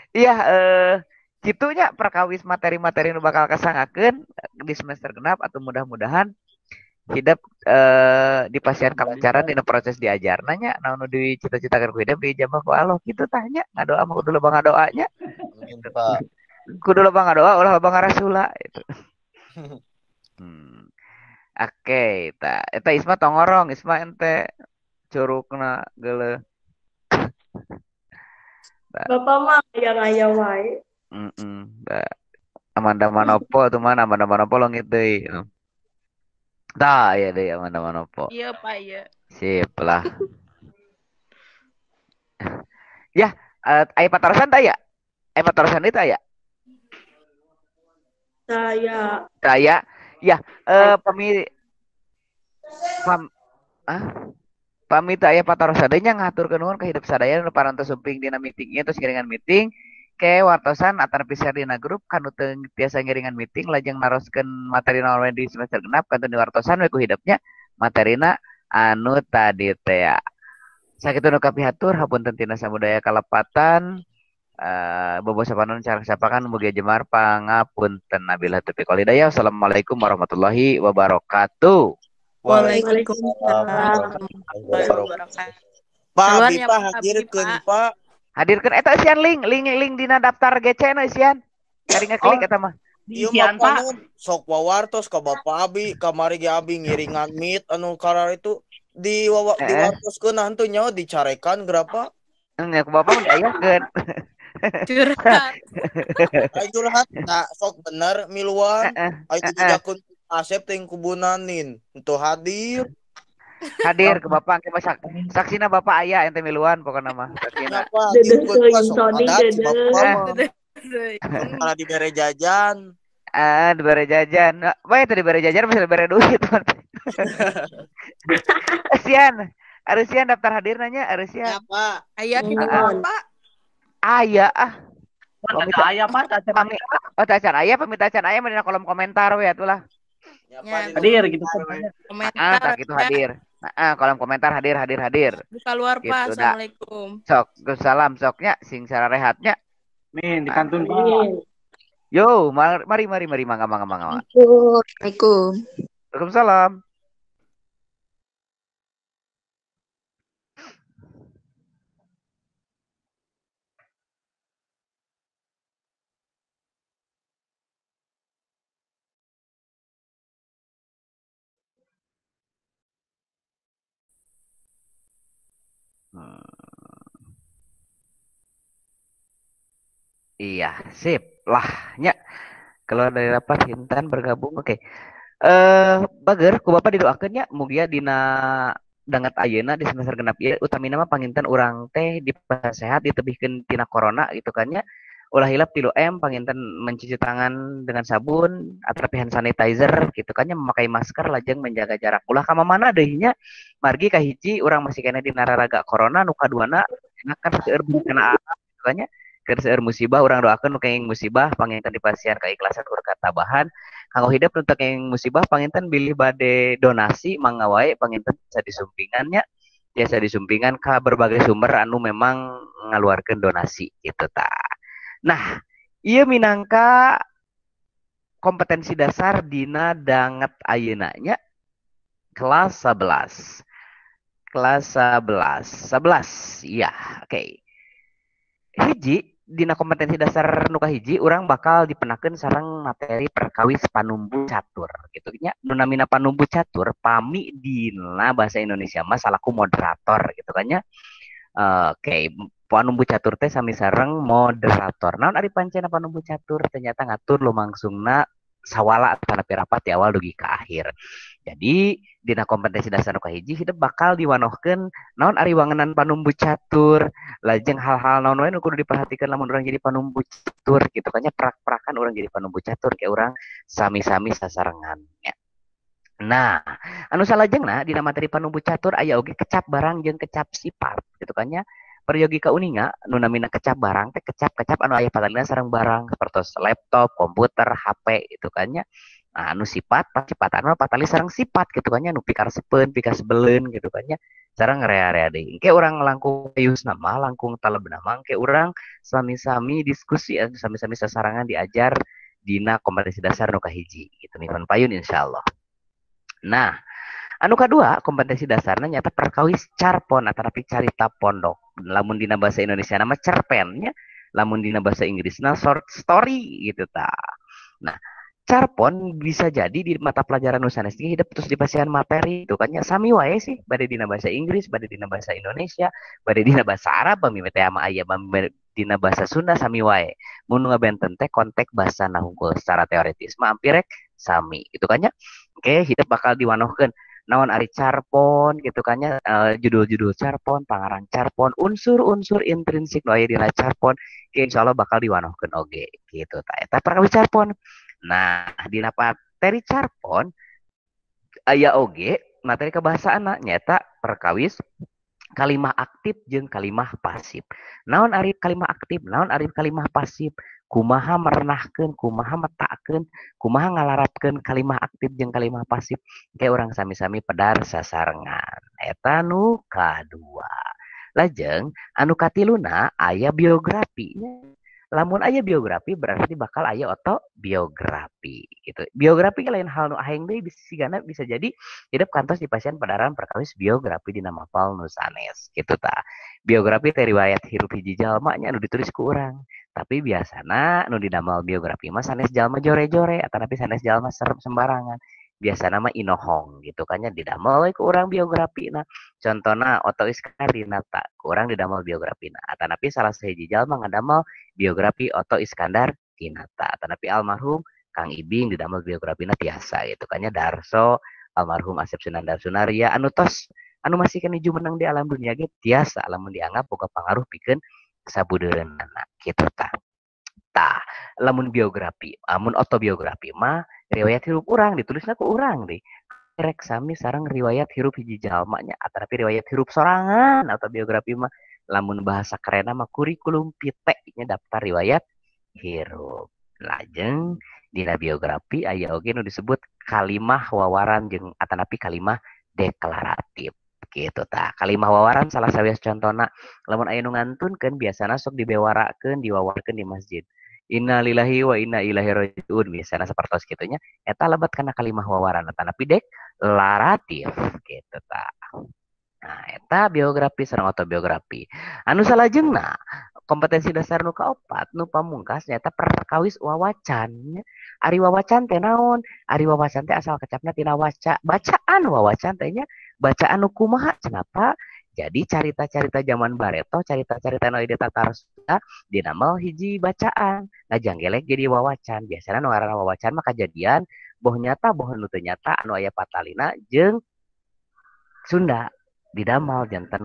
Iya, kitunya perkawis materi-materi nu bakal kasangakeun di semester genap atau mudah-mudahan hidup di pasian kalancaran dina proses diajar nanya naon nu dicita-citakeun ku hidup diijabah ku Allah kitu tah nya ngadoa mah kudu loba ngadoa nya. Amin, Pak. Kudu loba ngadoa ulah loba ngarasula itu. Oke, tah eta Isma tongorong, Isma ente curugna geuleuh. Bapak mah aya-aya wae. Amanda Manopo tuh mana Amanda Manopo leungit deui. Tah aya deui Amanda Manopo. Iya, Pak, iya. Sip lah. Ya, aya patarosan tah ya? Aya patarosan deui tah ya? Saya. Saya. Ya, pami pam pamit aya patarosan deui nya ngahaturkeun nuhun ka hidup sadaya nu parantos sumping dina meeting ieu terus ngiringan meeting ke wartosan atanapi share dina grup kanu teu tiasa ngiringan meeting lajeng naroskeun materi naon we di semester genap kantun diwartosan we ku hidupnya materina anu tadi teh. Sakitu nu kapihatur hapunten tina samudaya kalepatan bobo sapanon cara sapakan mugi jemar pangapunten nabilah taufiq wal hidayah. Wassalamualaikum warahmatullahi wabarakatuh. Waalaikumsalam warahmatullahi wabarakatuh. Pak, abi Pak hadirkeun Pak. Hadirkeun eta eusian link dina daftar GC na eusian. Cari ngeklik eta mah. Ieu mah panon sok wawartos ka Bapak abi kamari ge abi ngiringan meet anu karar itu di diwartoskeun nah henteu nyaho dicarekan gerapa. Nya ku Bapak mah diayakeun. Curhat. Ai curhat tah sok bener miluan. Ai dijakeun Asep teh kubunanin untuk hadir. Hadir ke Bapak ke saksina Bapak aya ente miluan pokokna mah saksina. Malah dibere jajan. Ah, dibere jajan. Bae teh dibere jajan bisa dibere duit. Asian, Arusian daftar hadir nanya Arusian. Ya, Pak. Aya kitu Pak. Aya ah. Pamit aya Pak, pamit. Oh, tacan aya pamit tacan aya mah dina kolom komentar we atulah. Ya, hadir gitu. Komentar. Ah, gitu hadir. Nah, kolom komentar hadir hadir hadir. Bisa luar Pak. Gitu, assalamualaikum. Sok, salam soknya sing sararehatnya. Min di kantun Pak. Yo, mari mari mari mangga mangga mangga. Assalamualaikum. Waalaikumsalam. Iya, sip lah nya. Keluar dari rapat Intan bergabung. Oke. Bager ku Bapak didoakeun nya mugia dina danget ayeuna di semester genap ieu utamina mah panginten urang teh dipasehat ditebihkeun tina corona gitu kan nya. Ulah hilap 3M panginten mencuci tangan dengan sabun atau hand sanitizer gitu kan nya, memakai masker lajeng menjaga jarak. Ulah ka mana deui nya margi kahiji urang masih keneh dina raraga corona, nu kaduana enak kan seueur bencana alam gitu kan nya. Keur seueur musibah urang doakeun nu kenging musibah panginten dipasihan keikhlasan tur katabahan. Kanggo hidep nu teu kenging musibah panginten bilih bade donasi mangga wae panginten bisa disumpingan nya. Biasa disumpingan ka berbagai sumber anu memang ngaluarkeun donasi gitu tah. Nah, ieu minangka kompetensi dasar dina danget ayeuna nya kelas 11. Kelas 11. 11. Iya, oke. Hiji dina kompetensi dasar nu kahiji urang bakal dipenakeun sareng materi perkawis panumbu catur gitu nya. Nu namina panumbu catur pami dina bahasa Indonesia mah salaku moderator gitu kan nya. Oke, panumbu catur teh sami sareng moderator. Naon ari pancena panumbu catur ternyata ngatur lumangsungna sawala atanapi rapat di awal dugi ka akhir. Jadi dina kompetensi dasar nu kahiji hidup bakal diwanohkeun naon ari wangenan panumbu catur, lajeng hal-hal naon wae nu kudu diperhatikan lamun urang jadi panumbu catur gitu kan nya, prak-prakan urang jadi panumbu catur kayak urang sami-sami sasarengan nya. Nah, anu salajengna dina materi panumbu catur aya oge kecap barang jeung kecap sifat gitu kan nya. Peryogi kauninga nu namina kecap barang teh kecap-kecap anu aya patalina sareng barang sapertos laptop, komputer, HP gitu kan nya. Nah, anu sifat sifatan mah patali sareng sifat gitu kan nya, nu pikaresepeun, pikasebeleun gitu kan nya. Sareng rea-rea deui. Engke urang langkung payusna mah langkung talebna mah engke urang sami-sami diskusi sami-sami sasarangan diajar dina kompetensi dasar nu kahiji gitu mihun payun insyaallah. Nah, anu kadua kompetensi dasarna nyata perkawis carpon atanapi carita pondok. Lamun dina bahasa Indonesia nama cerpennya, lamun dina bahasa Inggrisna short story gitu ta. Nah, carpon bisa jadi di mata pelajaran nu sanes ge hidup terus dipasihan materi itu kan nya sami wae sih bade dina bahasa Inggris, bade dina bahasa Indonesia, bade dina bahasa Arab, bami teh ama aya bami dina bahasa Sunda sami wae. Mun nu ngabenten teh kontek bahasana hungkul secara teoritis mah ampirek sami gitu kan nya. Oke, hidup bakal diwanohkeun naon ari carpon gitu kan nya, judul-judul carpon, pangarang carpon, unsur-unsur intrinsik nu aya dina carpon, ke insyaallah bakal diwanohkeun oge gitu ta. Eta perkawis carpon. Nah, dina materi carpon aya oge materi kebahasaanna nyaeta perkawis kalimah aktif jeung kalimah pasif. Naon ari kalimah aktif, naon ari kalimah pasif, kumaha merenahkeun, kumaha metakeun, kumaha ngalarapkeun kalimah aktif jeung kalimah pasif. Ke urang sami-sami pedar sasarengan. Eta nu kadua. Lajeng anu katiluna aya biografi. Lamun aya biografi berarti bakal aya otobiografi gitu. Biografi lain hal nu aeng deui bisa sigana bisa jadi hidup kantos di pasien padaran perkawis biografi dina mapal nu sanes gitu ta. Biografi teh riwayat hirup hiji jalma nya anu ditulis ku urang. Tapi biasana nu didamel biografi mah sanes jalma jore-jore atanapi sanes jalma sembarangan. Biasana mah inohong gitu kan nya didamel we ku urang biografina. Contona Otto Iskandar Dinata ku urang didamel biografina. Atanapi salah sahiji jalma ngadamel biografi Otto Iskandar Dinata. Atanapi almarhum Kang Ibing didamel biografina tiasa gitu kan nya. Darso, almarhum Asep Sunandar Sunaria anu tos anu masih keneh jumeneng di alam dunia ge tiasa lamun dianggap boga pangaruh pikeun sabudeureunana kitu tah. Tah, lamun biografi, lamun otobiografi mah riwayat hirup urang ditulisna ku urang deh. Rek sami sareng riwayat hirup hiji jalma nya atanapi riwayat hirup sorangan autobiografi mah lamun bahasa kerenna mah kurikulum vitae nya daftar riwayat hirup. Lajeng dina biografi aya oge nu disebut kalimah wawaran jeung atanapi kalimah deklaratif gitu tah. Kalimah wawaran salah sawios contona lamun aya nu ngantunkeun biasana sok dibewarakeun diwawarkeun di masjid. Innalillahi wa inna ilaihi rajiun biasana sapertos kitu nya eta lebat kana kalimah wawaran atanapi deklaratif gitu tah. Nah, eta biografi sareng autobiografi. Anu salajengna kompetensi dasar nu kaopat nu pamungkas nyata perkawis wawacan. Ari wawacan teh naon? Ari wawacan teh asal kecapna tina waca, bacaan wawacan teh nya bacaan nu kumaha cenah. Jadi carita-carita zaman bareto, carita-carita nu di Tatar Sunda dinamel hiji bacaan. Ngajanggelek jadi wawacan. Biasana nu ngaranna wawacan mah kajadian boh nyata boh nu teu nyata anu aya patalina jeung Sunda didamal janten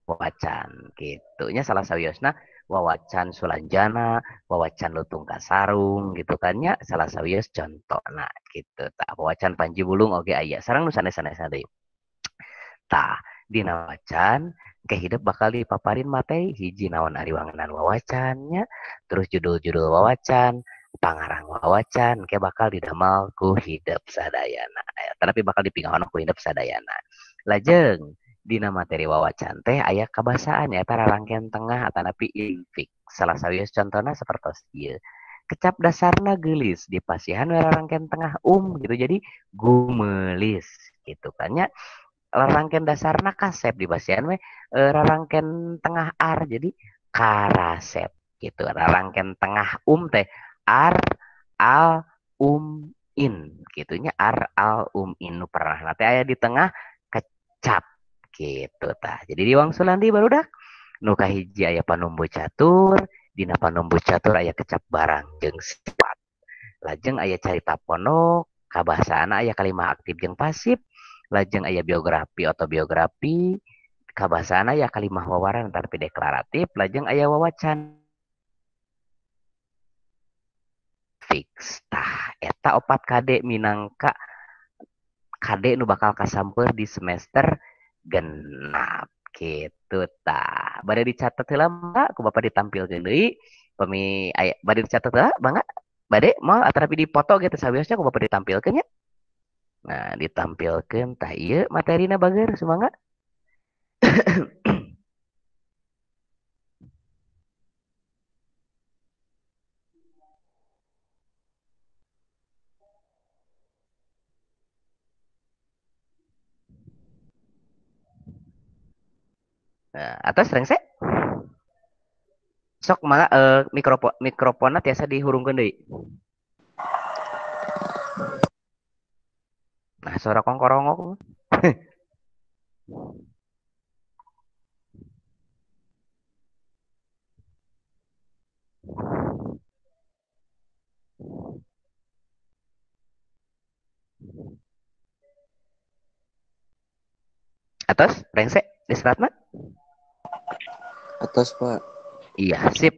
wawacan gitu nya. Salah sawiosna wawacan Sulanjana, wawacan Lutung Kasarung gitu kan nya, salah sawios contona gitu tah. Wawacan Panji Bulung oge aya sareng nu sanes-sanesna deui. Tah dina wawacan ke hidup bakal dipaparin materi hiji naon ari wangenan wawacannya, terus judul-judul wawacan, pangarang wawacan ke bakal didamal ku hidep sadayana. Tapi bakal dipingahono ku hidep sadayana. Lajeng dina materi wawacan teh aya kabasaan ya rarangkean tengah atanapi infik. Salah sawios contona sapertos ieu. Kecap dasarna geulis dipasihan we rarangkean tengah gitu jadi gumelis gitu kan nya. Rarangkean dasarna kasep dipasihan we rarangkean tengah ar jadi karasep gitu. Rarangkean tengah teh ar al in gitu nya, ar al in nu pernah teh aya di tengah kecap gitu tah. Jadi di wangsulan di barudak nu kahiji aya panumbu catur, dina panumbu catur aya kecap barang jeung sifat. Lajeng aya carita pondok, kabahasana aya kalimah aktif jeung pasif, lajeng aya biografi autobiografi, kabahasana aya kalimah wawaran tapi deklaratif, lajeng aya wawacan fix. Tah eta opat KD minangka KD nu bakal kasamper di semester genap gitu tah. Bade dicatat heula mangga ku bapak ditampilkeun deui. Pami aya bade dicatat heula mangga? Bade moal atanapi dipoto gitu sawiosnya ku bapak ditampilkeun nya. Nah, ditampilkeun tah ieu materina bager sumangga. Nah, atas rengse. Sok mangga mikrofonnya tiasa dihurungkeun deui. Nah, suara kongkorongok. Atas rengse di serat mah? Atas, Pak. Iya, sip.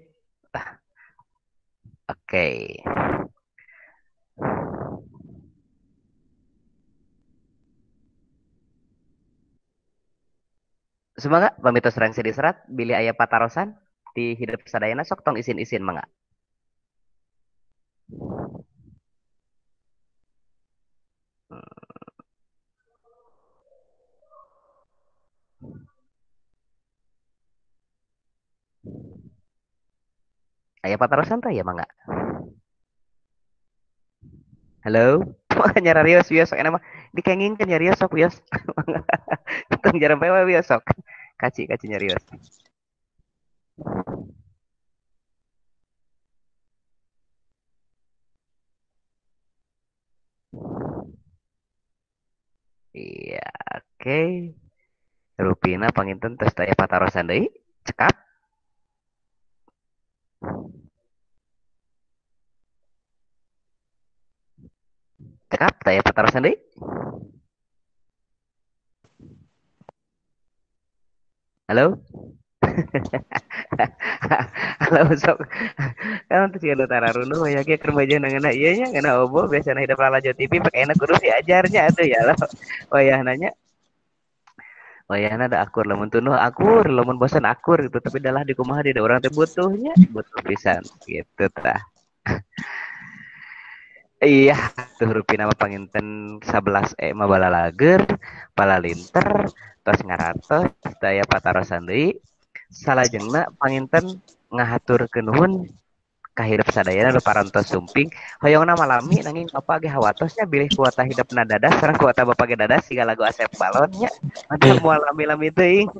Oke. Semoga pamitos rengse di serat bilih aya patarosan di hidup sadayana sok tong isin-isin mangga. Aya patarosan teh ya mangga. Halo, nyararios wios sok enak mah dikengingkeun nyarios sok wios. Tong jarang we wios sok. Kaci kaci nyarios. Iya, oke. Rupina panginten tos aya patarosan deui, cekap. Cekap taya patarosan deui. Halo? Halo sok. Kan teu siga nu tararunduh ya ge keur bajana ngeunah ieu nya ngeunah obo biasana hidup lalajo TV pake enak kudu diajarnya atuh ya lah. Wayahna nya. Wayahna da akur lamun tunduh akur, lamun bosan akur gitu, tapi dalah di kumaha di urang teh butuhnya, butuh pisan gitu tah. Iya, tuh rupina mah panginten 11 E mah balalager, balalinter, tos ngaratos, daya patarosan deui. Salajengna panginten ngahaturkeun nuhun ka hirup sadayana nu parantos sumping. Hoyongna malami nanging bapak ge hawatosnya bilih kuota hidupna dadas sareng kuota bapak ge dadas siga lagu Asep Balon nya. Mantap moal lami-lami teuing.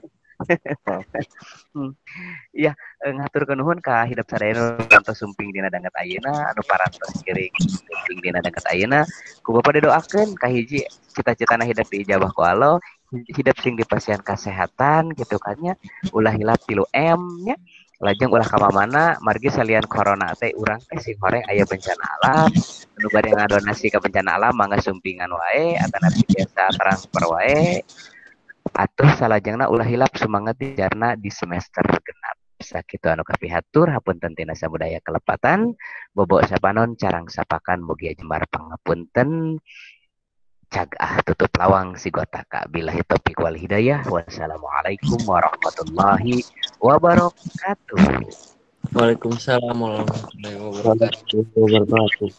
Iya, ngahaturkeun nuhun ka hidup sadayana nu parantos sumping dina danget ayeuna, anu parantos ngiring sumping dina danget ayeuna. Ku bapak didoakeun kahiji cita-citana hidup diijabah ku Allah, hidup sing dipasihan kasehatan gitu kan nya, ulah hilap 3M nya. Lajeng ulah ka mamana margi salian corona teh urang teh sing horeng aya bencana alam, nu bade ngadonasi ka bencana alam mangga sumpingan wae atanapi biasa transfer wae. Atuh salajengna ulah hilap sumanget dijarna di semester genap. Sakitu anu kapihatur hapunten tina samudaya kelepatan, bobo sapanon carang sapakan mugia jembar pangapunten. Cagah tutup lawang sigotaka billahi taufiq wal hidayah. Wassalamualaikum warahmatullahi wabarakatuh. Waalaikumsalam warahmatullahi wabarakatuh.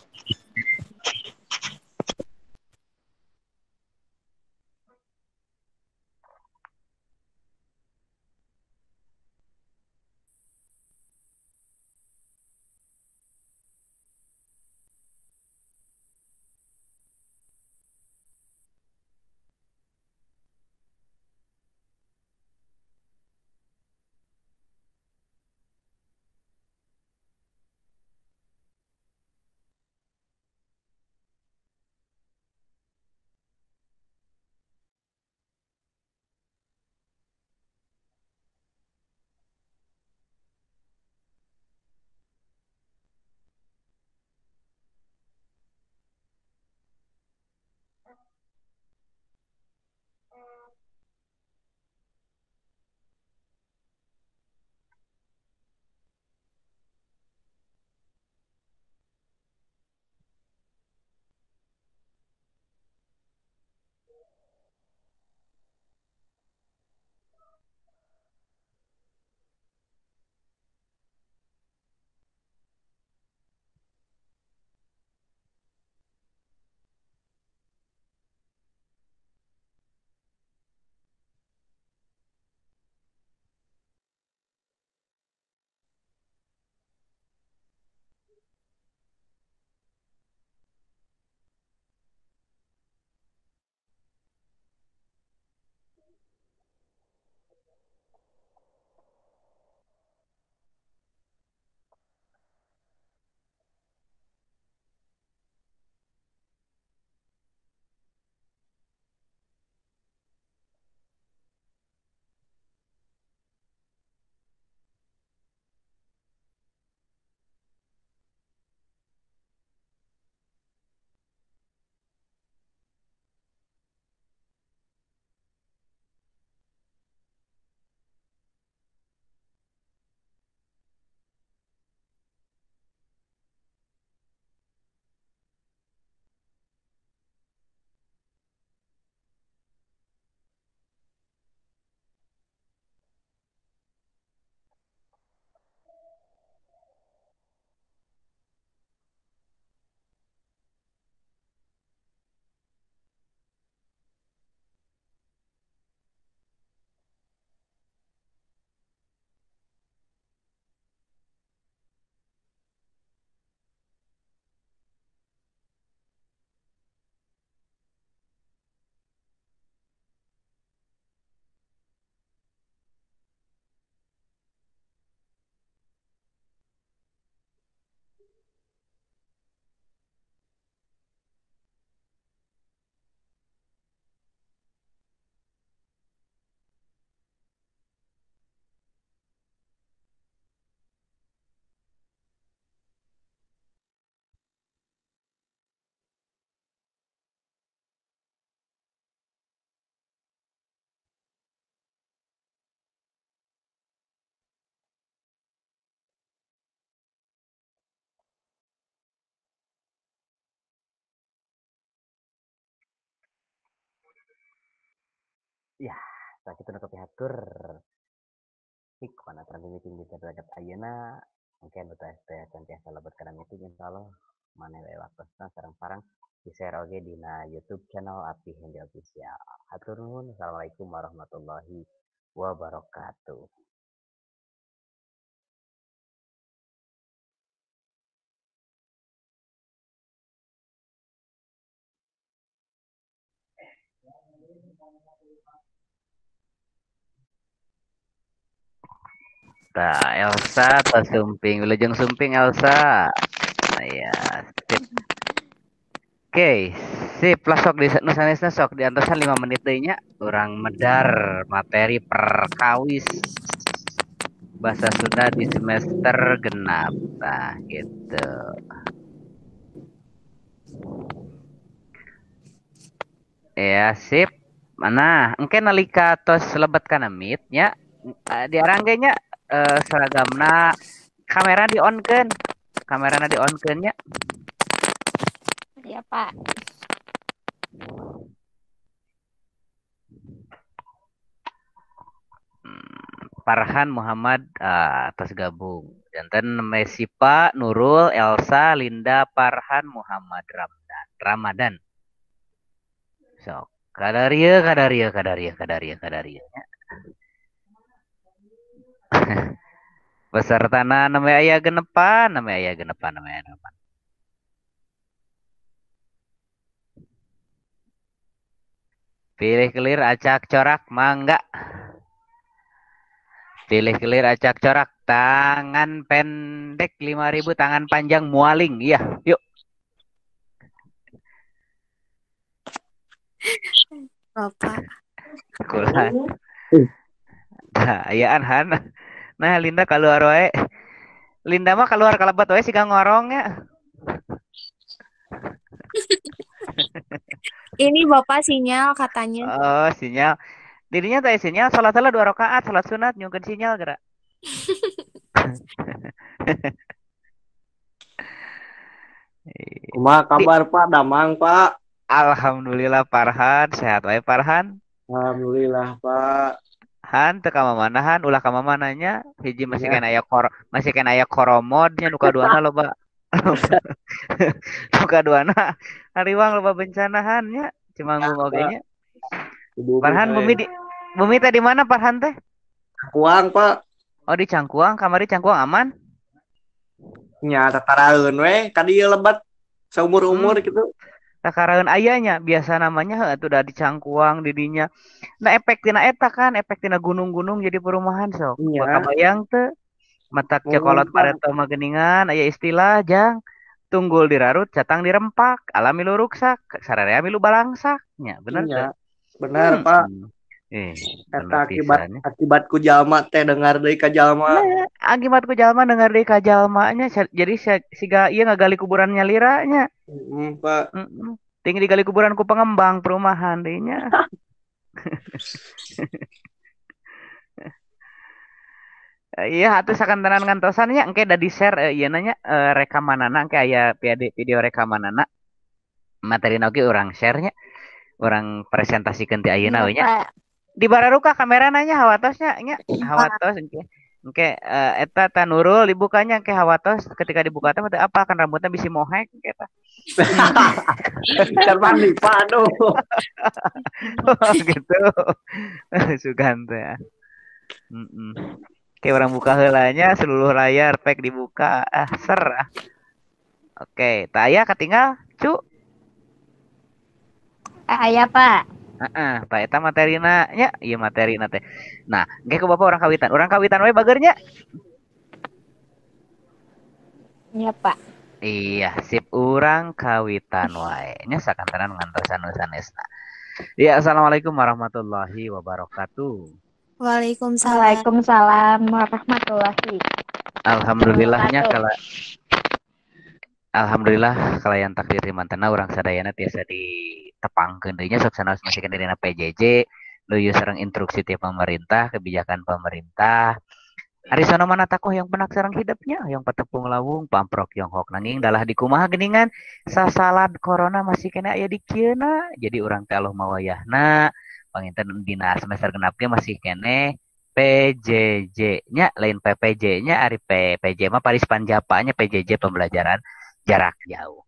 Ya, sakitu nu kapihatur. Pik mana meeting di terhadap ayeuna mungkin nu teh tiasa lebet kana meeting insyaallah. Maneh we waktosna sareng parang di-share oge dina YouTube channel Abdi Hendi Official. Hatur nuhun. Assalamualaikum warahmatullahi wabarakatuh. Tah, Elsa tos sumping, wilujeng sumping Elsa. Nah, ya, sip. Oke, sip lah sok di nu sanesna sok diantosan 5 menit deui nya urang medar materi perkawis bahasa Sunda di semester genap. Nah, gitu. Ya, sip. Mana engke nalika tos lebet kana meet nya diarang ge nya seragamna kamera di on-keun. Kamerana di on-keun nya. Ya, Pak. Farhan Muhammad atas gabung. Janten Mesipa, Nurul, Elsa, Linda, Farhan, Muhammad Ramadan. Sok, kadarieu kadarieu kadarieu kadarieu kadarieu. Pesertana namanya aya genepan, namanya aya genepan, namanya genepan. Pilih kelir acak corak mangga. Pilih kelir acak corak tangan pendek 5.000 tangan panjang mualing. Iya, yuk. Bapak. Kulan. Nah, ayaan Han. Nah, Linda keluar wae. Linda mah keluar kalebet wae siga ngorong ya. Ini Bapak sinyal katanya. Oh, sinyal. Dirinya teh sinyal salat heula 2 rakaat, salat sunat nyungkeun sinyal geura. Kumaha kabar Pak Damang, Pak? Alhamdulillah Farhan, sehat wae Farhan. Alhamdulillah, Pak. Han teu ka mamana Han, ulah ka mamana nya. Hiji masih kana aya kor, masih kana aya koromod nya nu kaduana loba. Nu kaduana hariwang loba bencana Han nya, Cimanggung oge nya. Farhan bumi teh di mana Farhan teh? Cangkuang, Pak. Oh, di Cangkuang, kamari Cangkuang aman? Nya tataraeun we, ka dieu lebat saumur-umur gitu. Takaraeun aya nya, biasa namanya heuh atuh da di Cangkuang di dinya. Nah, efek tina eta kan, efek tina gunung-gunung jadi perumahan sok. Nya. Kabayang teu? Matak cekolot pareto mah geuningan aya istilah jang tunggul dirarut catang dirempak alami lu ruksak sararea milu balangsak nya bener teu? Bener, Pak. Eta akibat ku jalma teh dengar deui ka jalma. Akibat ku jalma dengar deui ka jalma nya jadi siga ieu ngagali kuburan nyalira nya. Heeh, Pak. Ting digali kuburan ku pengembang perumahan deui nya. Iya, atuh sakantenan ngantosan nya engke da di-share ieu na nya rekamanana engke aya video rekamanana. Materina oge urang share nya. Urang presentasikeun ti ayeuna we nya. Di bararuka kamerana nya hawatosnya nya, hawatos engke. Engke eta ta Nurul dibukanya engke hawatos ketika dibuka teh apa kan rambutnya bisi mohek engke tah. Can mandi, Pak, aduh. Gitu. Sugan teh. Oke, orang buka heula nya seluruh layar pek dibuka. Ah, ser ah. Oke, tah aya katinggal, Cu. Aya, Pak. Heeh, tah eta materina nya, ieu materina teh. Nah, engke ku Bapak urang kawitan. Urang kawitan we bager nya. Nya, Pak. Iya, sip urang kawitan wae. Nya sakantenan ngantosan nu sanesna. Ya, assalamualaikum warahmatullahi wabarakatuh. Waalaikumsalam. Waalaikumsalam warahmatullahi. Alhamdulillahnya kalau Alhamdulillah kalayan takdir di mantena urang sadayana tiasa ditepangkeun deui nya sok sanaos masih keneh dina PJJ leuyeung sareng instruksi ti pemerintah, kebijakan pemerintah. Ari sono mana takoh yang penak sareng hidupnya, yang patepung lawung pamprok yonghok nanging dalah di kumaha geuningan sasalad corona masih keneh aya di kieuna. Jadi urang teh aloh mawayahna panginten dina semester genap ge masih keneh PJJ nya lain PPJ nya ari PPJ mah Paris Panjapa nya PJJ pembelajaran jarak jauh.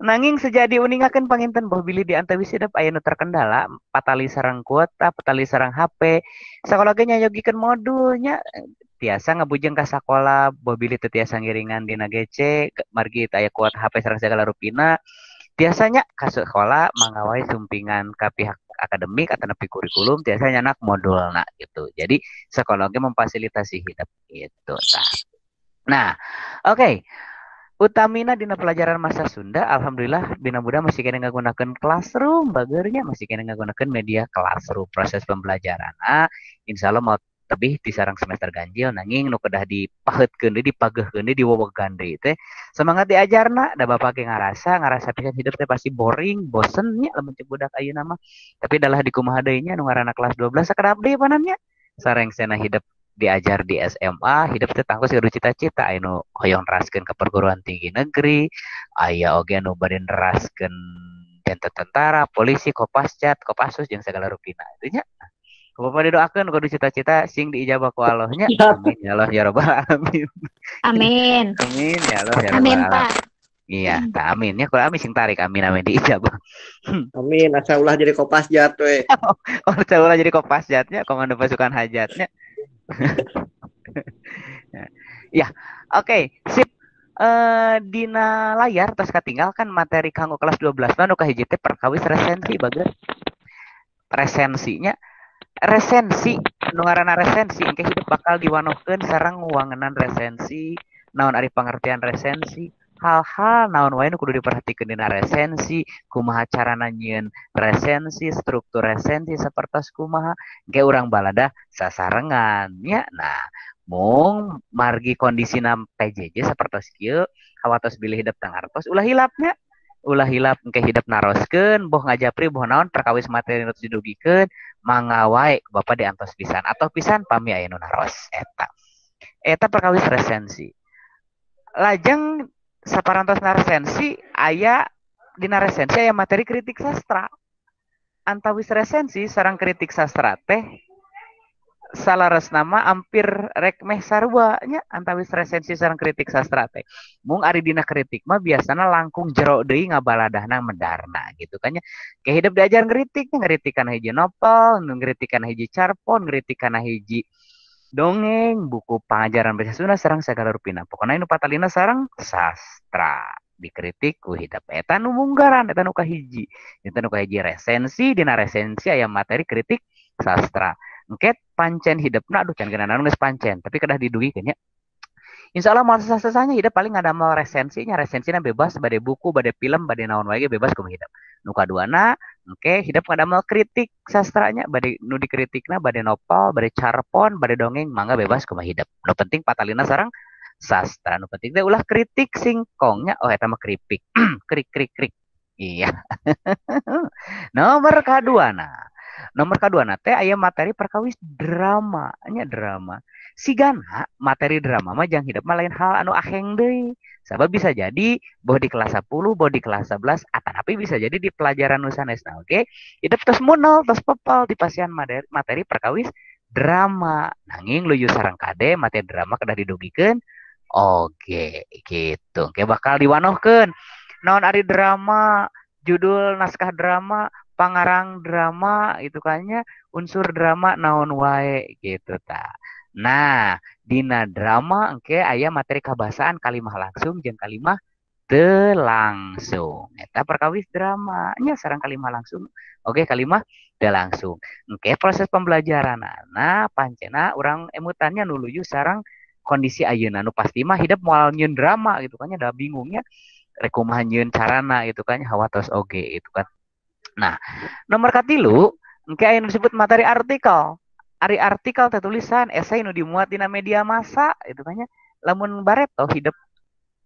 Nanging sejadi uningakeun panginten boh bilih di antawis hidep aya nu terkendala patali sareng kuota, patali sareng HP, sakola ge nyayogikeun modulnya tiasa ngabujeng ka sakola boh bilih teu tiasa ngiringan dina GC margi teu aya kuota HP sareng sagala rupina. Tiasanya ka sekolah mangga wae sumpingan ka pihak akademik atanapi kurikulum tiasa nyanak modulna gitu. Jadi sekolah ge memfasilitasi hidep gitu tah. Nah, oke. Utamina dina pelajaran masa Sunda, alhamdulillah bina muda masih kena ngagunakeun classroom, bageurnya masih kena ngagunakeun media classroom proses pembelajaran. Ah, insyaallah mau tebih di sarang semester ganjil nanging nu kedah dipaheutkeun deui, dipageuhkeun deui, diwowogan deui teh. Semangat diajarna, da bapak ge ngarasa pisan hidup teh pasti boring, bosen nya lamun cek budak ayeuna mah. Tapi dalah dikumaha deui nya nu ngaranna kelas 12 sakedap deui panannya. Sarengsena hidup diajar di SMA, hidup teh tangkos gaduh cita-cita aya nu hoyong neraskeun ke perguruan tinggi negeri, aya oge anu bade neraskeun janten tentara, polisi, Kopascat, Kopassus jeung sagala rupina itu nya. Ku bapak didoakeun kudu cita-cita sing diijabah ku Allah nya. Amin ya Allah ya rabbal alamin. Amin. Amin ya Allah ya rabbal Amin, alamin. Pak. Iya, tah amin nya ku amin sing tarik amin amin diijabah. Amin, asa ulah jadi Kopasjat we. Oh, asa ulah jadi Kopasjatnya, komando pasukan hajatnya. Ya, oke, sip. Dina layar tos katinggal kan materi kanggo kelas 12 mah nu kahiji teh perkawis resensi bager. Resensinya resensi nu ngaranna resensi engke hidup bakal diwanohkeun sareng wangenan resensi, naon ari pangertian resensi, hal-hal naon wae nu kudu diperhatikeun dina resensi, kumaha carana nyieun resensi, struktur resensi sapertos kumaha, engke urang baladah sasarengan nya. Nah, mung margi kondisina PJJ sapertos kieu, hawatos bilih hidep teu ngartos ulah hilapnya. Ulah hilap engke hidep naroskeun, boh ngajapri boh naon perkawis materi nu didugikeun, mangga wae bapak diantos pisan atau pisan pami aya nu naros eta. Eta perkawis resensi. Lajeng saparantosna resensi aya dina resensi aya materi kritik sastra. Antawis resensi sareng kritik sastra teh salaresna mah hampir rek meh sarua nya antawis resensi sareng kritik sastra teh. Mung ari dina kritik mah biasana langkung jero deui ngabaladahna medarna gitu kan nya. Ke hidup diajar ngritik, ngritik kana hiji novel, ngritik kana hiji carpon, ngritik kana hiji dongeng, buku pangajaran bahasa Sunda sareng sagala rupina. Pokona nu patalina sareng sastra dikritik ku hidep. Eta nu munggaran, eta nu kahiji. Eta nu kahiji resensi, dina resensi aya materi kritik sastra. Engke pancen hidepna aduh can geuna naon geus pancen, tapi kedah didugikeun nya. Insyaallah moal sesah-sesahnya hidup paling ngadamel resensinya, resensina bebas bade buku, bade film, bade naon wae ge bebas kumaha hidup. Nu kaduana engke hidup ngadamel kritik sastranya, bade nu dikritikna bade novel, bade carpon, bade dongeng, mangga bebas kumaha hidup. Nu penting patalina sareng sastra, nu penting teh ulah kritik singkongnya, oh eta mah keripik. Krik krik krik. Iya. Nomor kaduana. Nomor kaduana teh aya materi perkawis drama, nya drama. Sigana materi drama mah jang hidup mah lain hal anu aheng deui. Sabab bisa jadi boh di kelas 10, boh di kelas 11, atanapi bisa jadi di pelajaran nu sanesna oge. Hidup tos munol, tos pepel di pasian materi perkawis drama. Nanging luyu sareng kade materi drama kedah didugikeun oge gitu. Oke bakal diwanohkeun. Naon ari drama, judul naskah drama, pangarang drama itu kayaknya unsur drama naon wae gitu ta. Nah, dina drama engke aya materi kabasaan kalimah langsung jeung kalimah teu langsung. Eta perkawis drama nya sareng kalimah langsung. Oke, kalimah teu langsung. Engke proses pembelajaranana pancena urang emutannya nu luyu sareng kondisi ayeuna nu pasti mah hidup moal nyieun drama gitu kan nya da bingungnya rek kumaha nyieun carana gitu kan hawatos oge gitu kan. Nah, nomor katilu engke aya nu disebut materi artikel. Ari artikel teh tulisan esai nu dimuat dina media massa itu kan nya. Lamun bareto hidup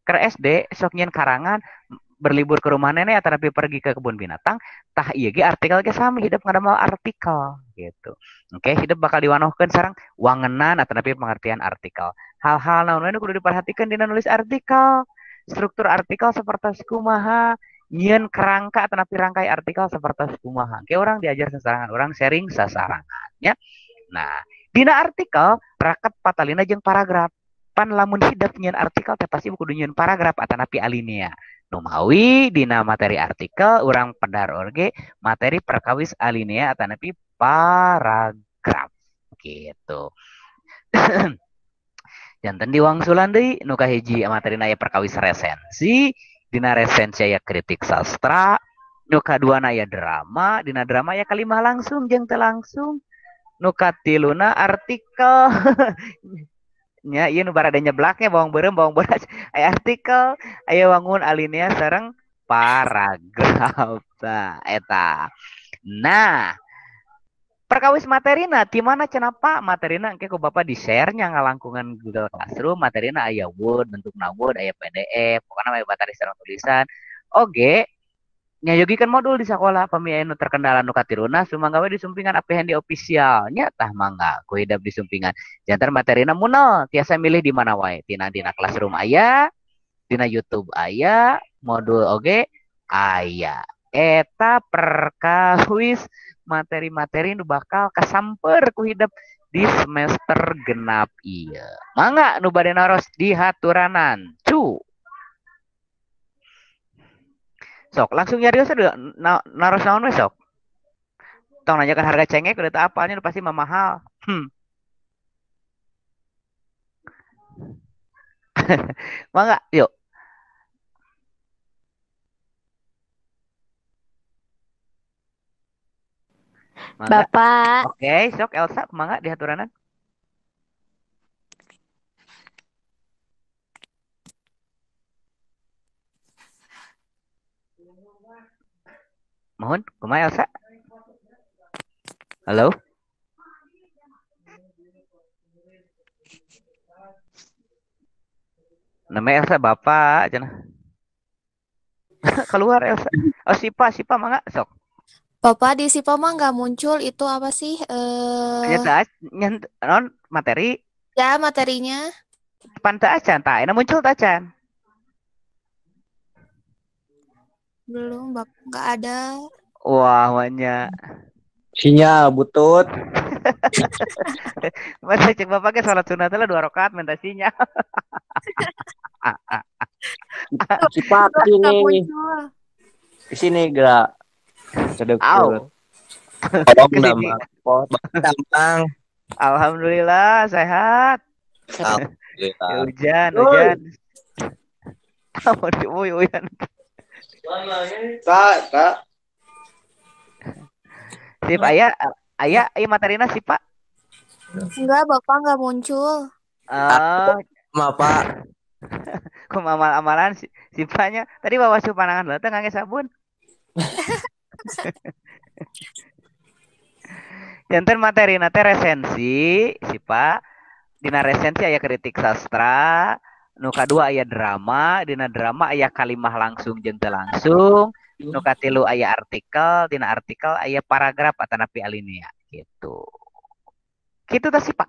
ke SD sok nyieun karangan berlibur ke rumah nenek atau tapi pergi ke kebun binatang, tah ieu ge artikel ge sami hidup ngadamel artikel gitu. Oke, hidup bakal diwanohkeun sareng wangenan atau tapi pengertian artikel. Hal-hal naon wae nu kudu diperhatikeun dina nulis artikel. Struktur artikel sapertos kumaha, nyieun kerangka atau napi rangkai artikel sapertos kumaha. Oke, orang diajar sasarangan, orang sharing sasarangan ya. Nah, dina artikel raket patalina jeung paragraf. Pan lamun hidep nyieun artikel teh pasti kudu nyieun paragraf atanapi alinea. Nu mawi dina materi artikel urang pedar oge materi perkawis alinea atanapi paragraf gitu. Janten diwangsulan deui nu kahiji materina aya perkawis resensi, dina resensi aya kritik sastra, nu kaduana aya drama, dina drama aya kalimah langsung jeung teu langsung, nu katiluna artikel. Nya ieu nu barada nyeblaknya bawang beureum bawang bodas aya artikel, aya wangun alinea sareng paragraf. Tah eta. Nah, perkawis materina ti mana cenah Pak? Materina engke ku Bapak di-share nya ngalangkungan Google Classroom, materina aya Word, bentukna Word, aya PDF, pokona aya materi sareng tulisan. Oge nyayogikeun modul di sakola pami aya nu terkendala nu katiruna sumangga we disumpingan APHND official nya tah mangga ku hidep disumpingan. Janten materina munel tiasa milih di mana wae, tina dina Classroom aya, dina YouTube aya, modul oge aya. Eta perkawis materi-materi nu bakal kasamper ku hidep di semester genap ieu. Mangga nu bade naros dihaturanan. Cu. Sok langsung nyarios naros naon we sok. Tong nanyakan harga cengek udah tak apalnya udah pasti mah mahal. Mangga yuk. Mangga. Bapak. Oke, sok Elsa mangga dihaturanan. Mohon, kumaha Elsa? Halo? Namanya Elsa Bapak cenah. Keluar Elsa. Oh, Sipa, Sipa mangga sok. Bapak di Sipa mah nggak muncul itu apa sih? Nyata non materi. Ya, materinya. Pan teu acan tah, ayeuna muncul teu acan? Belum, Bapak nggak ada. Wah, banyak. Sinyal butut. Masa cek Bapak ke sholat sunat lah 2 rakaat minta sinyal. Sipa sini. Di sini gerak. Au. Tentang. Alhamdulillah sehat. Alhamdulillah. Hujan, hujan. Uy, hujan. Tak. Sip, aya, aya, aya materina sih, Pak. Enggak, Bapak enggak muncul. Ma, Pak. Ku amal-amalan sipanya. Tadi bawa supanangan lah, ngangge sabun. Janten materina teh resensi, sipa. Dina resensi aya kritik sastra, nu kadua aya drama, dina drama aya kalimah langsung jeung teu langsung, nu katilu aya artikel, dina artikel aya paragraf atanapi alinea gitu. Kitu tah sih, Pak.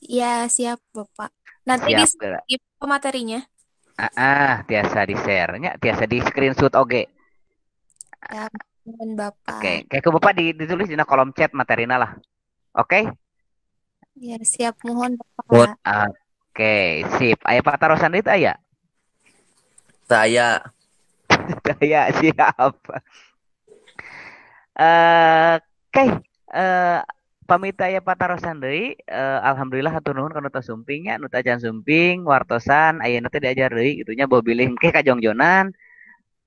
Ya, siap, Bapak. Nanti di Siap, geura. materinya. Tiasa di-share nya, tiasa di screenshot oge. Ya, mohon Bapak. Oke, kayak ke Bapak ditulis dina kolom chat materina lah. Oke? Ya, siap, mohon Bapak. Oke, sip. Aya patarosan deui teu aya? Saya. Saya siap. Oke, pamit aya patarosan deui. Alhamdulillah hatur nuhun kana tos sumping nya, nu tajan sumping wartosan ayeuna teh diajar deui kitu nya boh bilih engke ka jongjonan.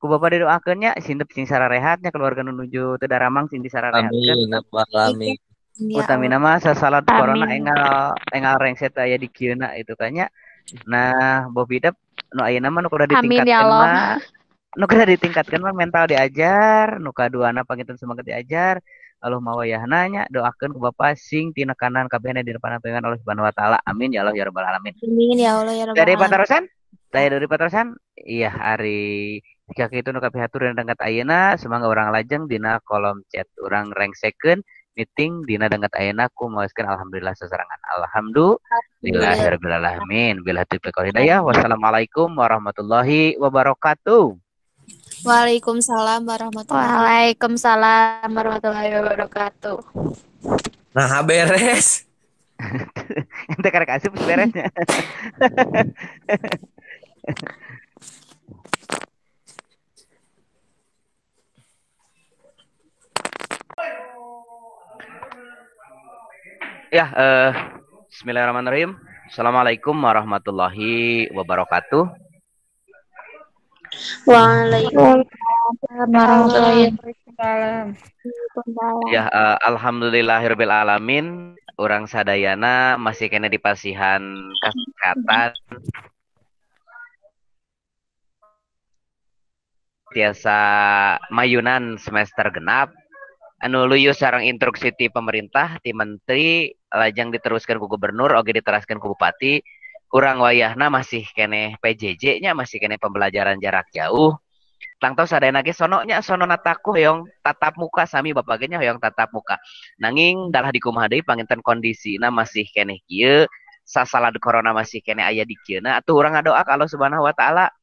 Ku Bapak didoakeun nya sindep sing sararehat nya keluarga nu nuju teu daramang sing disararehatkeun. Amin, rabbal alamin. Ya Utamina mah sasalat corona Amin. enggal rengset aya di kieuna itu kan nya. Nah, boh bidep nu ayeuna mah nu kudu Amin ya ditingkatkeun Allah. mah nu kudu ditingkatkeun mah mental diajar, nu kaduana panginten semangat diajar. Allah mawayahna nya doakeun ku Bapak sing tinekanan kabehna di depan pangeran Allah Subhanahu wa taala. Amin ya Allah ya rabbal alamin. Amin ya Allah ya rabbal Dari alamin. patarosan? Dari patarosan? Iya, ari jika kitu nu kapihatur dina dangat ayeuna sumangga urang lajeng dina kolom chat urang rengsekeun meeting dina dangat ayeuna ku maoskeun alhamdulillah sasarangan. Alhamdulillahirabbil alamin. Billahi taufiq wal hidayah. Wassalamualaikum warahmatullahi wabarakatuh. Waalaikumsalam warahmatullahi Waalaikumsalam warahmatullahi wabarakatuh. Nah, beres. Ente karek asup beresnya. Ya, bismillahirrahmanirrahim. Assalamualaikum warahmatullahi wabarakatuh. Waalaikumsalam warahmatullahi wabarakatuh. Ya, alhamdulillahirabbil alamin. Urang sadayana masih kena dipasihan kesehatan. Tiasa mayunan semester genap. Anu luyuh sareng instruksi ti pemerintah, ti menteri, lajang diteruskan ku gubernur, oge diteruskan ku bupati. Urang wayahna masih keneh PJJ-nya, masih keneh pembelajaran jarak jauh. Tangtos sadayana ge sono nya sono nataku hoyong tatap muka sami bapak ge nya hoyong tatap muka. Nanging dalah dikumaha deui panginten kondisina masih keneh kieu, sasalad corona masih keneh aya di kieuna. Atuh urang ngadoa ka Allah Subhanahu wa taala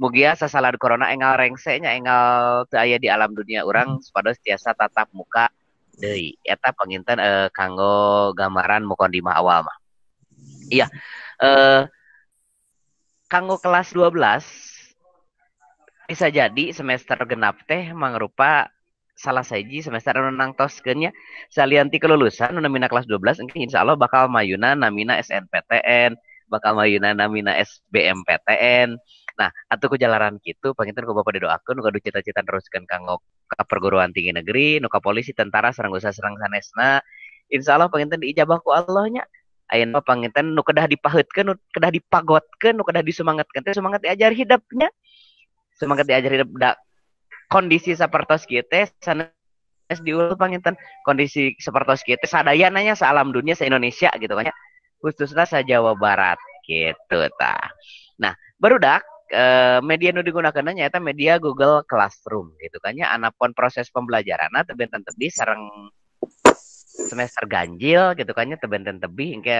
mugia sasalad corona enggal rengse nya enggal teu aya di alam dunia urang supados tiasa tatap muka deui. Eta panginten kanggo gambaran mukadimah awal mah. Iya, kanggo kelas 12 bisa jadi semester genap teh mangrupa salah sahiji semester anu nangtoskeun nya salian ti kelulusan nu namina kelas 12 engke insyaallah bakal mayuna namina SNPTN, bakal mayuna namina SBMPTN. Nah, atuh ku jalaran kitu panginten ku bapak didoakeun nu gaduh cita-cita neruskeun kanggo ka perguruan tinggi negeri, nu ka polisi, tentara, sareng usaha sareng sanesna. Insyaallah panginten diijabah ku Allah nya. Ayeuna panginten nu kedah dipaheutkeun, nu kedah dipagotkeun, nu kedah disumangatkeun teh semangat diajar hidupnya. Semangat diajar hidup da kondisi sapertos kieu teh sanes diulah panginten kondisi sapertos kieu teh sadayana nya saalam dunia sa-Indonesia gitu kan nya. Khususna sa Jawa Barat gitu tah. Nah, barudak media nu digunakeun nyaeta media Google Classroom gitu kan nya. Anapun proses pembelajaranna teu benten tebih sareng semester ganjil gitu kan nya, teu benten tebih engke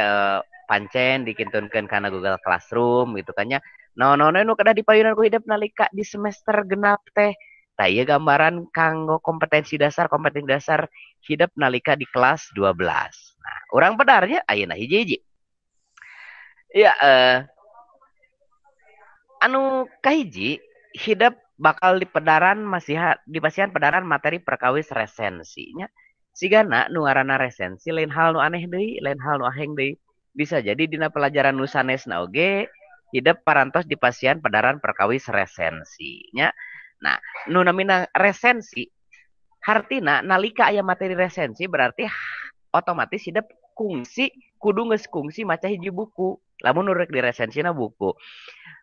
pancen dikintunkeun kana Google Classroom gitu kan nya. Naon-naon nu kedah dipayunan ku hidep nalika di semester genap teh. Tah ieu gambaran kanggo kompetensi dasar hidep nalika di kelas 12. Nah, urang pedarnya ayeuna hiji-hiji. Ya, anu kahiji hidep bakal dipedaran masih dipasihan pedaran materi perkawis resensinya. Sigana nu ngaranna resensi lain hal nu aneh deui, lain hal nu aheng deui. Bisa jadi dina pelajaran nu sanesna oge hidep parantos dipasihan pedaran perkawis resensinya. Nah, nu namina resensi hartina nalika aya materi resensi berarti otomatis hidep kungsi kudu geus kungsi maca hiji buku. Lamun nu rek diresensina buku.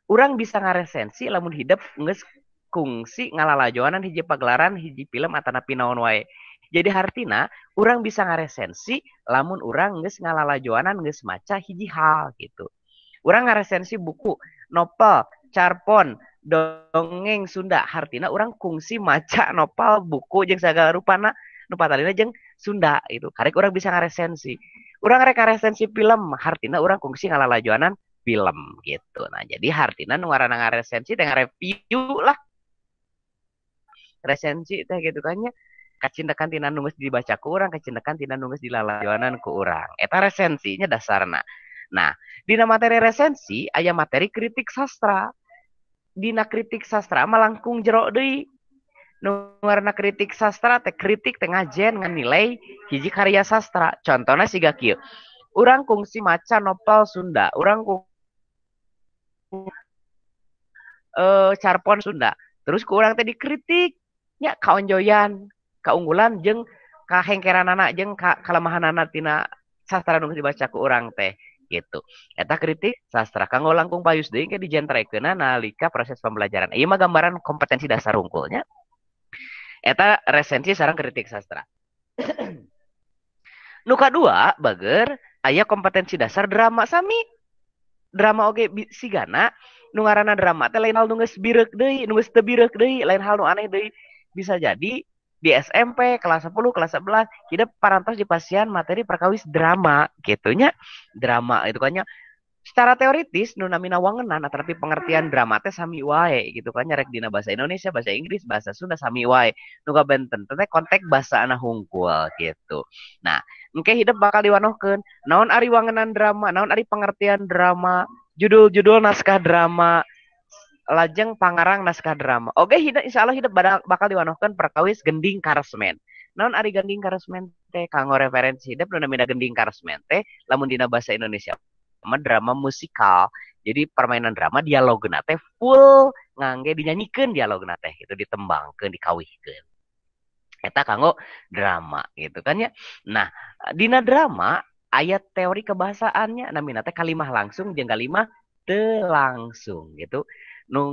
Urang bisa ngaresensi lamun hidep geus kungsi ngalalajoanan hiji pagelaran, hiji film atanapi naon wae. Jadi hartina urang bisa ngaresensi lamun urang geus ngalalajoanan geus maca hiji hal gitu. Urang ngaresensi buku, novel, carpon, dongeng Sunda. Hartina urang kungsi maca novel, buku jeung sagala rupana nu patalina jeung Sunda itu. Karek urang bisa ngaresensi. Urang rek ngaresensi film, hartina urang kungsi ngalalajoanan film gitu. Nah, jadi hartina nu ngaranna ngaresensi teh ngareview lah. Resensi teh gitu kan nya. Kacindekan tina nu geus dibaca ku urang, kacindekan tina nu geus dilalajoanan ku urang. Eta resensinya dasarna. Nah, dina materi resensi aya materi kritik sastra. Dina kritik sastra mah langkung jero deui. Nu ngaranna kritik sastra teh kritik teh ngajen nganilai hiji karya sastra. Contona siga kieu. Urang kungsi maca novel Sunda, urang carpon Sunda. Terus ku urang teh dikritik nya kaonjoyan, kaunggulan jeung kahengkeranana jeung kalemahanana tina sastra nu geus dibaca ku urang teh gitu. Eta kritik sastra kanggo langkung payus deui ke dijentrekeunna nalika proses pembelajaran. Ieu mah gambaran kompetensi dasar hungkulnya. Eta resensi sareng kritik sastra. Nu kadua bager aya kompetensi dasar drama sami. Drama oge sigana nu ngaranna drama teh lain hal nu geus bireuk deui, nu geus teu bireuk deui, lain hal nu aneh deui. Bisa jadi di SMP kelas 10, kelas 11 hidep parantos dipasihan materi perkawis drama gitu nya. Drama itu kan nya secara teoritis nu namina wangenan tapi pengertian drama teh sami wae gitu kan nya, rek dina bahasa Indonesia, bahasa Inggris, bahasa Sunda sami wae. Nu kabenten teh konteks bahasa ana hungkul gitu. Nah, Engke hidup bakal diwanohkeun. Naon ari wangenan drama, naon ari pengertian drama, judul-judul naskah drama, lajeng pangarang naskah drama. Oke, hidup insyaallah hidup bakal diwanohkeun perkawis gending karesmen. Naon ari gending karesmen teh kanggo referensi hidup nu namina gending karesmen teh lamun dina bahasa Indonesia mah drama musikal. Jadi permainan drama dialogna teh full ngangge dinyanyikeun dialogna teh gitu, ditembangkeun, dikawihkeun. Eta kanggo drama gitu kan ya. Nah, dina drama aya teori kebahasaannya namina teh kalimah langsung jeung kalimah teu langsung gitu. Nu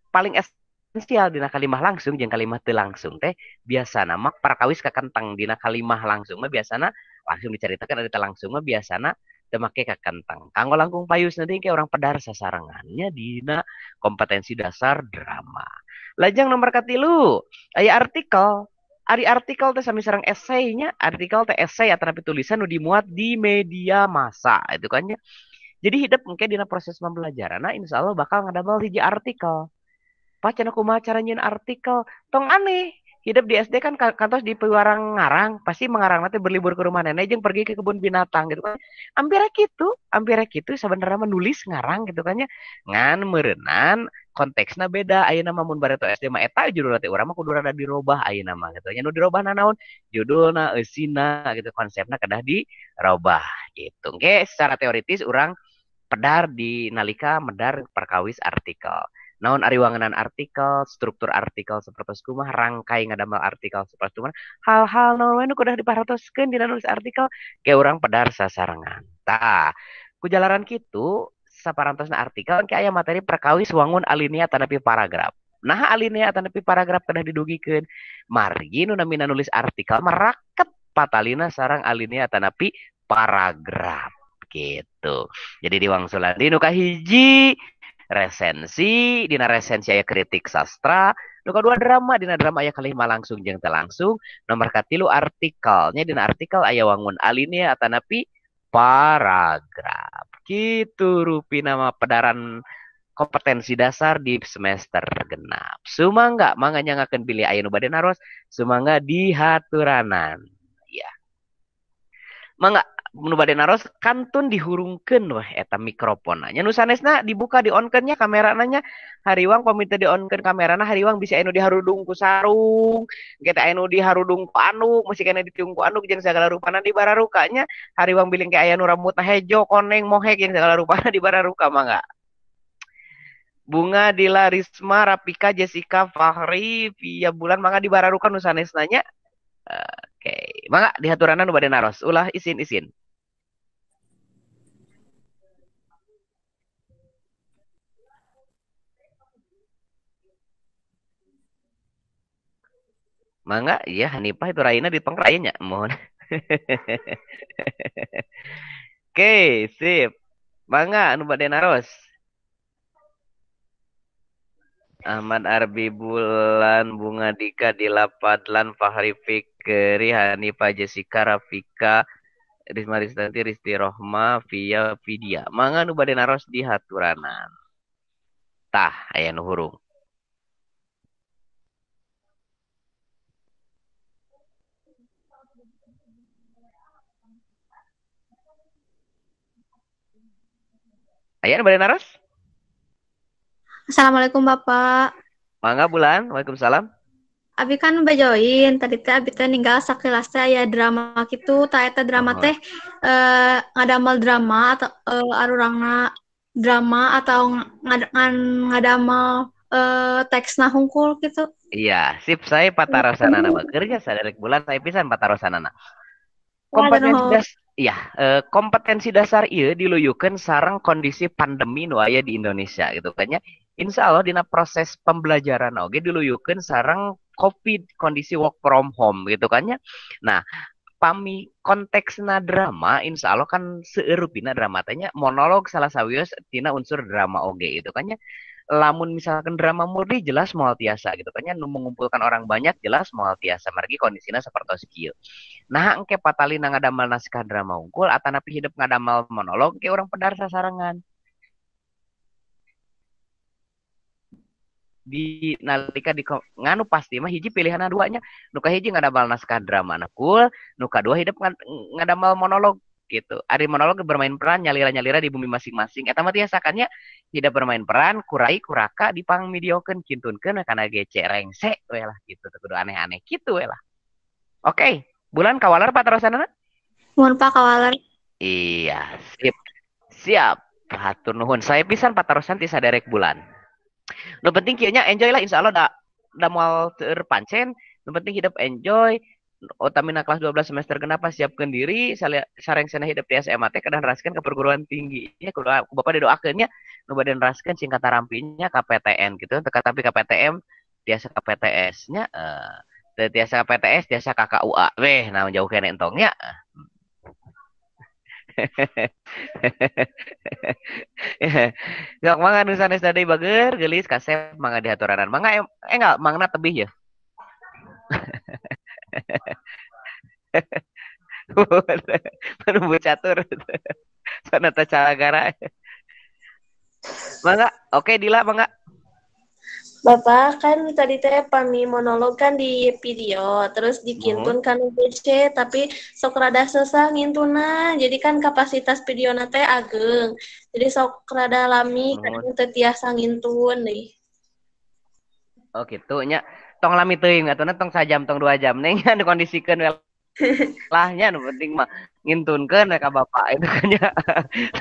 paling esensial dina kalimah langsung jeung kalimah teu langsung teh biasana mah perkawis kakentang. Dina kalimah langsung mah biasana langsung dicaritakeun, ari teu langsung mah biasana teu make kakentang. Kanggo langkung payus nanti kayak orang pedar sasarengannya dina kompetensi dasar drama. Lajeng nomor katilu aya artikel. Ari artikel teh sami sareng esainya, artikel teh esai atanapi tulisan nu dimuat di media massa itu kan ya. Jadi hidup mungkin dina proses pembelajaran, nah insya Allah bakal ngadamel hiji artikel. Pak cenah kumaha cara nyieun artikel? Tong aneh. Hidup di SD kan kantos di piwarang ngarang, pasti mengarang nanti berlibur ke rumah nenek jeung pergi ke kebun binatang gitu kan. Hampir kitu sebenarnya menulis ngarang gitu kan ya. Ngan meureunnan konteksna beda ayeuna mah mun bareto SD mah eta judulna teh urang mah kudu rada dirobah ayeuna mah gitu nya. Nu dirobah naon? Judulna, eusina gitu, konsepna kedah dirobah gitu. Engke secara teoritis urang pedar di nalika medar perkawis artikel. Naon ari wangenan artikel, struktur artikel sapertos kumaha, rangkai ngadamel artikel sapertos kumaha, hal-hal naon wae nu kudu diparhatoskeun dina nulis artikel, ke urang pedar sasarengan. Tah, ku jalaran kitu saparantosna artikel ke aya materi perkawis wangun alinea atanapi paragraf. Nah, alinea atanapi paragraf kedah didugikeun. Margi nu namina nulis artikel meraket patalina sareng alinea atanapi paragraf gitu. Jadi di wangsulan di nu kahiji resensi, dina resensi aya kritik sastra, nu kadua drama, dina drama aya kalimah langsung jeung teu langsung, nomor katilu artikelnya, dina artikel aya wangun alinea atanapi paragraf. Kitu rupina mah pedaran kompetensi dasar di semester genap. Sumangga mangga nyangakeun bilih aya nu bade naros, sumangga dihaturanan. Ya. Mangga nu bade naros kantun dihurungkeun weh eta mikrofonna. Nya nu sanesna dibuka di-onkeun nya kamerana nya. Hariwang pamit di-onkeun kamerana, hariwang bisa anu diharudung ku sarung, engke teh anu diharudung ku anduk, masih keneh ditiung ku anduk jeung sagala rupana dibararuka nya. Hariwang bilih ke aya nu rambutna hejo, koneng, mohek jeung sagala rupana dibararuka mangga. Bunga Dila Risma, Rapika, Jessica, Fahri, Via Bulan mangga dibararuka nu sanesna nya. Oke, mangga dihaturanan nu bade naros. Ulah isin-isin. Mangga, iya Hanifah itu Raina di pengkrayanya, mohon. Oke, sip. Mangga anu bade naros. Ahmad Arbi Bulan, Bunga Dika, Dila Fadlan, Fahri Fikri, Hanifah, Jessica, Rafika, Risma Ristanti, Risti Rohma, Via Vidya. Mangga nu bade naros di haturanan. Tah, aya nu hurung. Aya nu bade naros? Assalamualaikum Bapak. Mangga Bulan, waalaikumsalam. Abi kan bajoin tadi teh abi teh ninggal sakilas teh aya drama kitu, tah eta drama teh ngadamel drama atau arurangna drama atau ngadamel teksna hungkul gitu. Iya, sip saya patarosanana bakerja saderek bulan saya pisan patarosanana. Kompetensi dasar, iya, kompetensi dasar ieu diluyukeun sareng kondisi pandemi nu aya di Indonesia gitu kan nya. Insya Allah dina proses pembelajaran oge diluyukeun sareng COVID, kondisi work from home gitu kan nya. Nah, pami konteksna drama insya Allah kan seueurupina drama teh nya monolog salah sawios tina unsur drama oge gitu kan nya. Lamun misalkan drama murni jelas moal tiasa gitu kan nya, nu mengumpulkan orang banyak jelas moal tiasa margi kondisina sapertos kieu. Nah, engke patalina ngadamel naskah drama unggul atanapi hidup ngadamel monolog ke urang pedar sasarengan. Di nalika di nganu pasti mah hiji pilihanna duanya. Nu kahiji ngadamel naskah drama nakul, nu kadua hidup ngadamel monolog gitu. Ari monolog bermain peran nyalira-nyalira di bumi masing-masing. Eta mah tiasa kan nya hidup bermain peran kurai kuraka dipangmidiokeun kintunkeun kana gece rengse we lah gitu. Teu kudu aneh-aneh kitu we lah. Oke, bulan kawaler patarosanana? Muhun Pak kawaler. Iya, sip. Siap. Hatur nuhun. Saya pisan patarosan ti saderek bulan. Nu penting kieu nya enjoy lah insyaallah da moal terpancen. Nu penting hidup enjoy. Utamina kelas 12 semester genap siapkeun diri sareng sana hidup di SMA teh kedah neraskeun ke perguruan tinggi. Nya kudu ku Bapak didoakeun nya nu bade neraskeun sing katarampinya ka PTN gitu. Teu tapi ka PTM tiasa ka PTS nya teu tiasa ka PTS tiasa ka KUA. Weh, naon jauh keneh entong nya. Sok mangga nu sanes deui bager geulis kasep mangga dihaturanan. Mangga enggal mangna tebih ya. Menunggu catur. Sanata calagara. Mangga, oke Dila mangga. Bapak kan tadi teh pami monolog kan di video, terus dikintun kan UBC, tapi sok rada sesah ngintuna. Jadi kan kapasitas video teh ageng. Jadi sok rada lami kadang teu tiasa ngintun deui. Oh gitu nya. Tong lami teuing atuh tong sajam tong 2 jam neng nya dikondisikeun we lah nya nu penting mah ngintunkeun we ka bapak itu kan nya.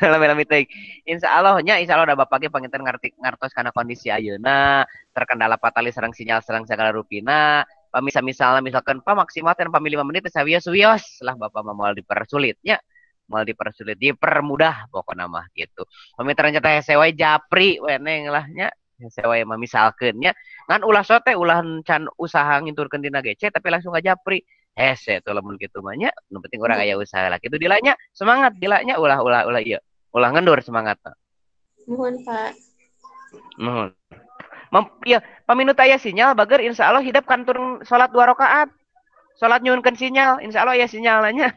Lami-lami teuing. Insyaallah nya insyaallah da bapak ge panginten ngarti ngartos kana kondisi ayeuna, terkendala patali sareng sinyal sareng sagala rupina. Pami misalna misalkan pa maksimal teh pami 5 menit teh sawios-wios lah bapak mah moal dipersulit nya. Moal dipersulit, dipermudah pokona mah gitu. Pami ternyata hese wae japri we neng lah nya. Hese wae mah misalkeun nya. Ngan ulah sote ulah can usaha nginturkeun dina gece tapi langsung ngajapri. Hese tuh lamun kitu mah nya, nu penting urang aya usaha lah kitu dilanya. Semangat dilanya ulah ulah ulah ieu. Ulah ngendur semangatna. Nuhun Pak. Nuhun. Ieu paminut aya sinyal bager insyaallah hidep kantur salat 2 rakaat. Salat nyuhunkeun sinyal, insyaallah aya sinyalna nya.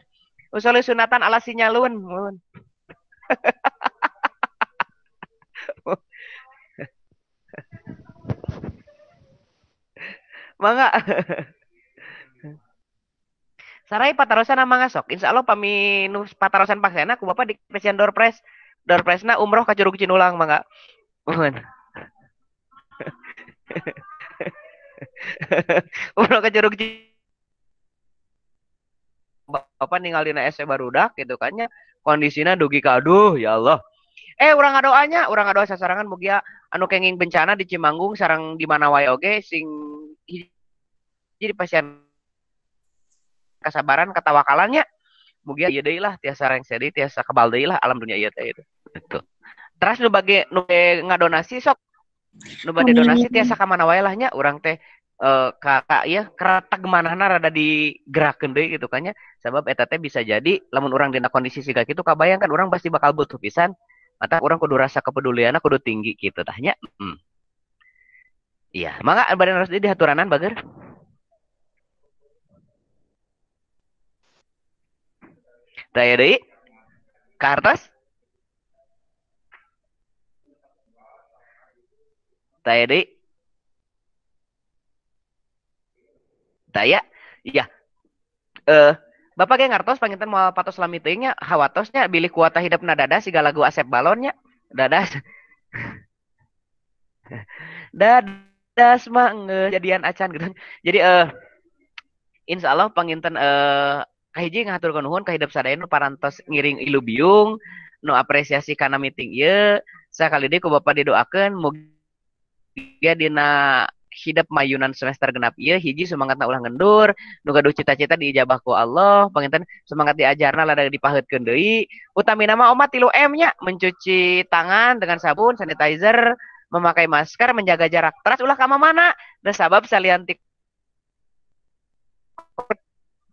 Usul sunatan ala sinyalun. Nuhun. Mangga. Sarai patarosan mangga sok. Insyaallah pami nu patarosan paksana ku Bapak di pesian door prize. Door prize-na umroh ka Curug Cinulang mangga. Nuhun. Umroh ka Curug Cinulang. Bapak ninggal dina SC barudak gitu kan nya. Kondisina dugi ka aduh ya Allah. Urang ngadoanya, urang ngadoa sasarangan mugia anu kenging bencana di Cimanggung sareng di mana wae oge sing hiji pasien kasabaran katawakalannya mugia ieu deui lah tiasa rengse deui tiasa kebal deui lah alam dunia ieu teh itu. Gitu. Terus nu bage nu ngadonasi sok nu bade donasi tiasa ka mana wae lah nya urang teh ka ieu keratag manahna rada digerakkeun deui gitu kan nya sabab eta teh bisa jadi lamun urang dina kondisi siga kitu kabayang kan urang pasti bakal butuh pisan mata urang kudu rasa kepedulianna kudu tinggi gitu tah nya. Iya, mangga bade naros deui dihaturanan bager. Daya deui? Ka hartos? Daya deui? Daya? Iya. Bapak ge ngartos panginten moal patos lami teuing nya hawatosnya bilih kuota hidupna dadas siga lagu Asep Balon nya. Dadas. Dadas mah geus jadian acan gitu. Jadi insyaallah panginten kahiji ngahaturkeun nuhun ka hidep sadaya nu parantos ngiring ilu biung nu apresiasi kana meeting ieu sakali deui ku Bapak didoakeun mugia dina hidep mayunan semester genap ieu hiji semangatna ulah ngendur nu gaduh cita-cita diijabah ku Allah panginten semangat diajarna lada dipaheutkeun deui utamina mah omat 3M nya mencuci tangan dengan sabun sanitizer memakai masker menjaga jarak teras ulah ka mana da sabab salian ti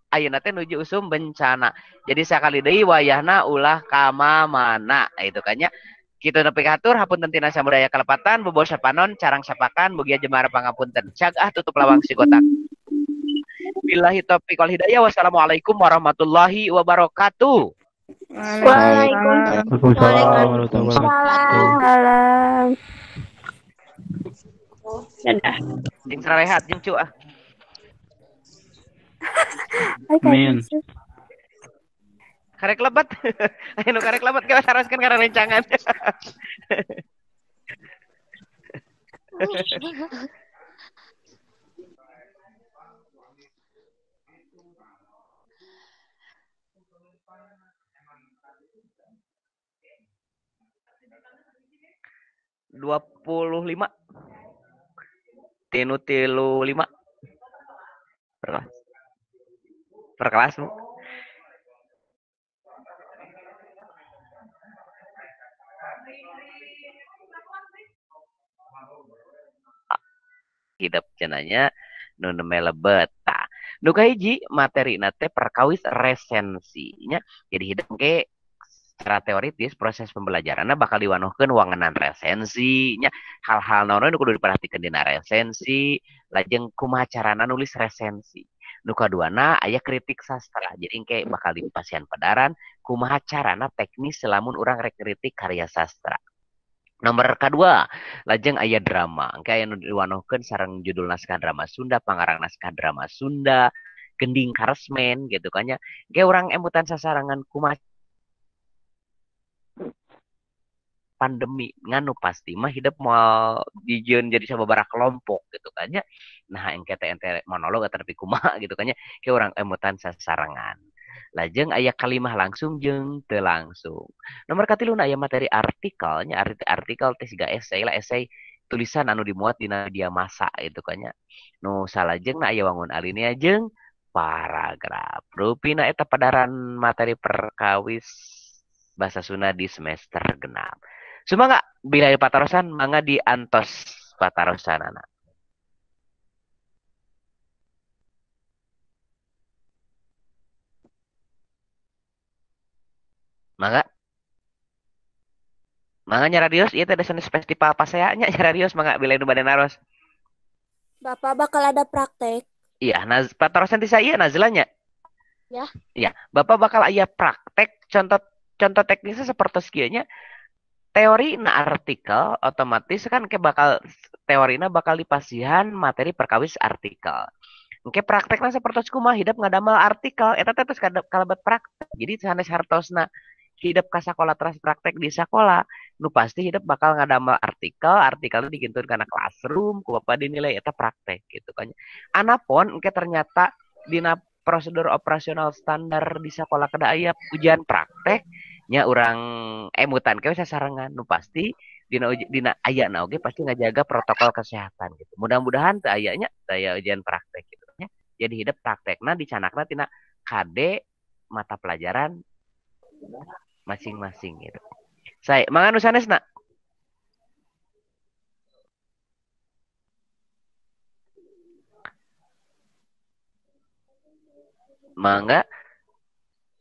ayeuna teh nuju usum bencana. Jadi sakali deui wayahna ulah ka mana itu kan nya. Kitu nepi ka hatur hapunten tina samudaya kalepatan bobol sapanon carang sapakan mugia jemara pangapunten. Cag ah tutup lawang si kotak. Billahi taufiq wal hidayah. Wassalamualaikum warahmatullahi wabarakatuh. Waalaikumsalam warahmatullahi wabarakatuh. Dadah. Jeung sarehat jeung cu ah. Amin. Karek lebat. Aya nu karek lebat geus saroskeun kana rencangan. 25 tinu 35 per kelas. Per kelas, Bu. Hidep cenanya nu nembe lebet. Tah, nu kahiji materina teh perkawis resensinya. Jadi hidep ke secara teoritis proses pembelajaranna bakal diwanohkeun wangenan resensinya, hal-hal naon nu kudu diperhatikeun dina resensi, lajeng kumaha carana nulis resensi. Nu kaduana aya kritik sastra. Jadi engke bakal dipasihan pedaran kumaha carana teknis lamun urang rek kritik karya sastra. Nomor kedua, lajeng aya drama. Engke aya nu diwanohkeun sareng judul naskah drama Sunda, pangarang naskah drama Sunda, gending karesmen gitu kan nya. Engke urang emutan sasarangan kumaha pandemi nganu pasti mah hidup moal dijieun jadi sababaraha kelompok gitu kan nya. Nah engke teh ente monolog atau tapi kumaha gitu kan nya. Ke urang emutan sasarengan. Lajeng aya kalimah langsung jeung teu langsung. Nomor katiluna aya materi artikelnya, artikel teh siga esai lah, esai tulisan anu dimuat dina media massa gitu kan nya. Nu salajengna aya wangun alinea jeung paragraf. Rupina eta padaran materi perkawis bahasa Sunda di semester genap. Sumangga bila di patarosan mangga diantos patarosanana. Mangga. Mangga nyaradios ieu teh sanes festival pasea nya nyaradios mangga bila nu bade naros. Bapak bakal ada praktek. Iya, patarosan ti saya Nazla nya. Ya. Iya, Bapak bakal aya praktek contoh contoh teknisnya seperti kieu nya. Teori na artikel otomatis kan ke bakal teorina bakal dipasihan materi perkawis artikel. Engke praktekna sapertos kumaha hidep ngadamel artikel eta teh tos kalebet praktek. Jadi sanes hartosna hidep ka sakola teras praktek di sakola, nu pasti hidep bakal ngadamel artikel, artikelna digintun kana classroom ku bapak dinilai eta praktek gitu kan. Anapun engke ternyata dina prosedur operasional standar di sakola kedah aya ujian praktek nya urang emutan ke sasarengan nu pasti dina dina ayana oge pasti ngajaga protokol kesehatan gitu. Mudah-mudahan teu aya nya teu aya ujian praktek gitu nya. Jadi hidep praktekna dicanakna tina KD mata pelajaran masing-masing gitu. Saya mangga nu sanesna. Mangga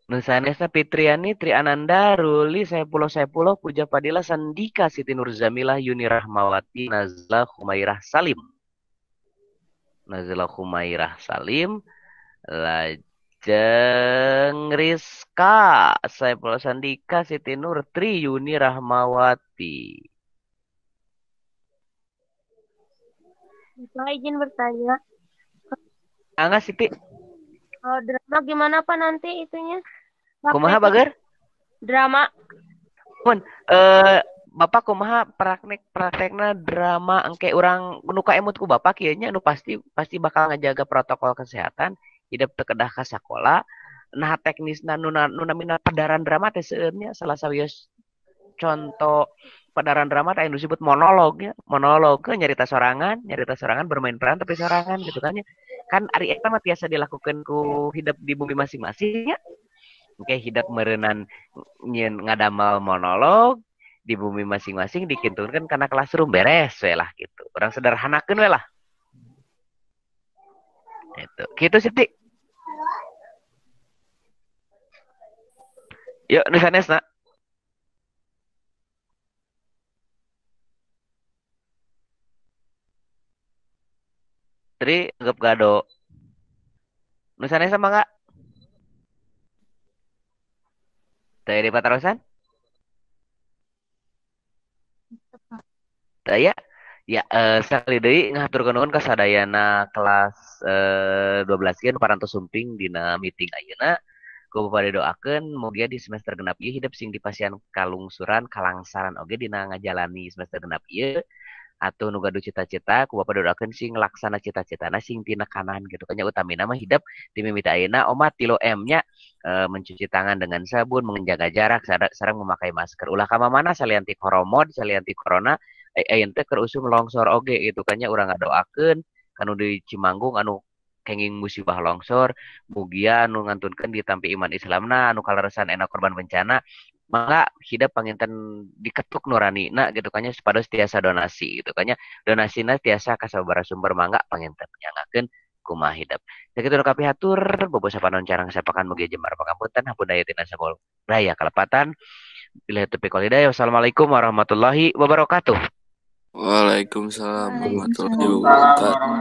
nu sanesna Fitriani, Triananda, Ruli, Saepuloh Saepuloh, Puja Padilla, Sandika, Siti Nurzamilah, Yuni Rahmawati, Nazla Humairah Salim. Nazla Humairah Salim, lajeng Rizka, Saepuloh Sandika, Siti Nur, Tri Yuni Rahmawati. Bapak izin bertanya. Angga Siti. Kalau drama gimana Pak nanti itunya? Kumaha bager? Drama. Mun, Bapak kumaha praktekna drama engke urang nu kaemut ku Bapak kieu nya nu pasti pasti bakal ngajaga protokol kesehatan, hidep teu kedah ka sakola. Nah teknisna nu namina pedaran drama teh seueur nya salah sawios contoh pedaran drama teh anu disebut monolog nya, monolog ke nyarita sorangan bermain peran tapi sorangan gitu kan nya. Kan ari eta mah tiasa dilakukeun ku hidep di bumi masing-masing nya. Engke hidep meureunnan nyieun ngadamel monolog di bumi masing-masing dikintunkeun kana classroom beres we lah gitu. Urang sederhanakeun we lah. Gitu. Kitu Siti. Yuk nu sanesna. Tri anggap gado. Nu sanesna mangga. Teu di patarosan? Teu aya. Ya, sekali deui ngahaturkeun nuhun ka sadayana kelas 12 ge nu parantos sumping dina meeting ayeuna. Ku Bapak didoakeun mugia di semester genap ieu hidep sing dipasihan kalungsuran, kalangsaran oge dina ngajalani semester genap ieu. Atau nu gaduh cita-cita ku Bapak doakeun sing laksana cita-citana sing tinekanan gitu kan nya, utamina mah hidep ti mimiti ayeuna omat 3M nya, mencuci tangan dengan sabun, menjaga jarak, sareng memakai masker. Ulah ka mamana salian ti koromod, salian ti corona, ayeuna teh keur usum longsor oge gitu kan nya. Urang ngadoakeun kanu di Cimanggung anu kenging musibah longsor, mugia anu ngantunkeun ditampi iman Islamna anu kaleresan enak korban bencana, mangga hidep panginten diketuk nuranina gitu kan nya, supados tiasa donasi gitu kan nya, donasina tiasa ka sababaraha sumber, mangga panginten nyangakeun kumaha hidep. Sakitu nu kapihatur, bobo sapanon carang sapakan mugi jembar pangapunten, hapunten aya tina sabol raya kalepatan. Billahi taufiq wal hidayah. Wassalamualaikum warahmatullahi wabarakatuh. Waalaikumsalam warahmatullahi wabarakatuh.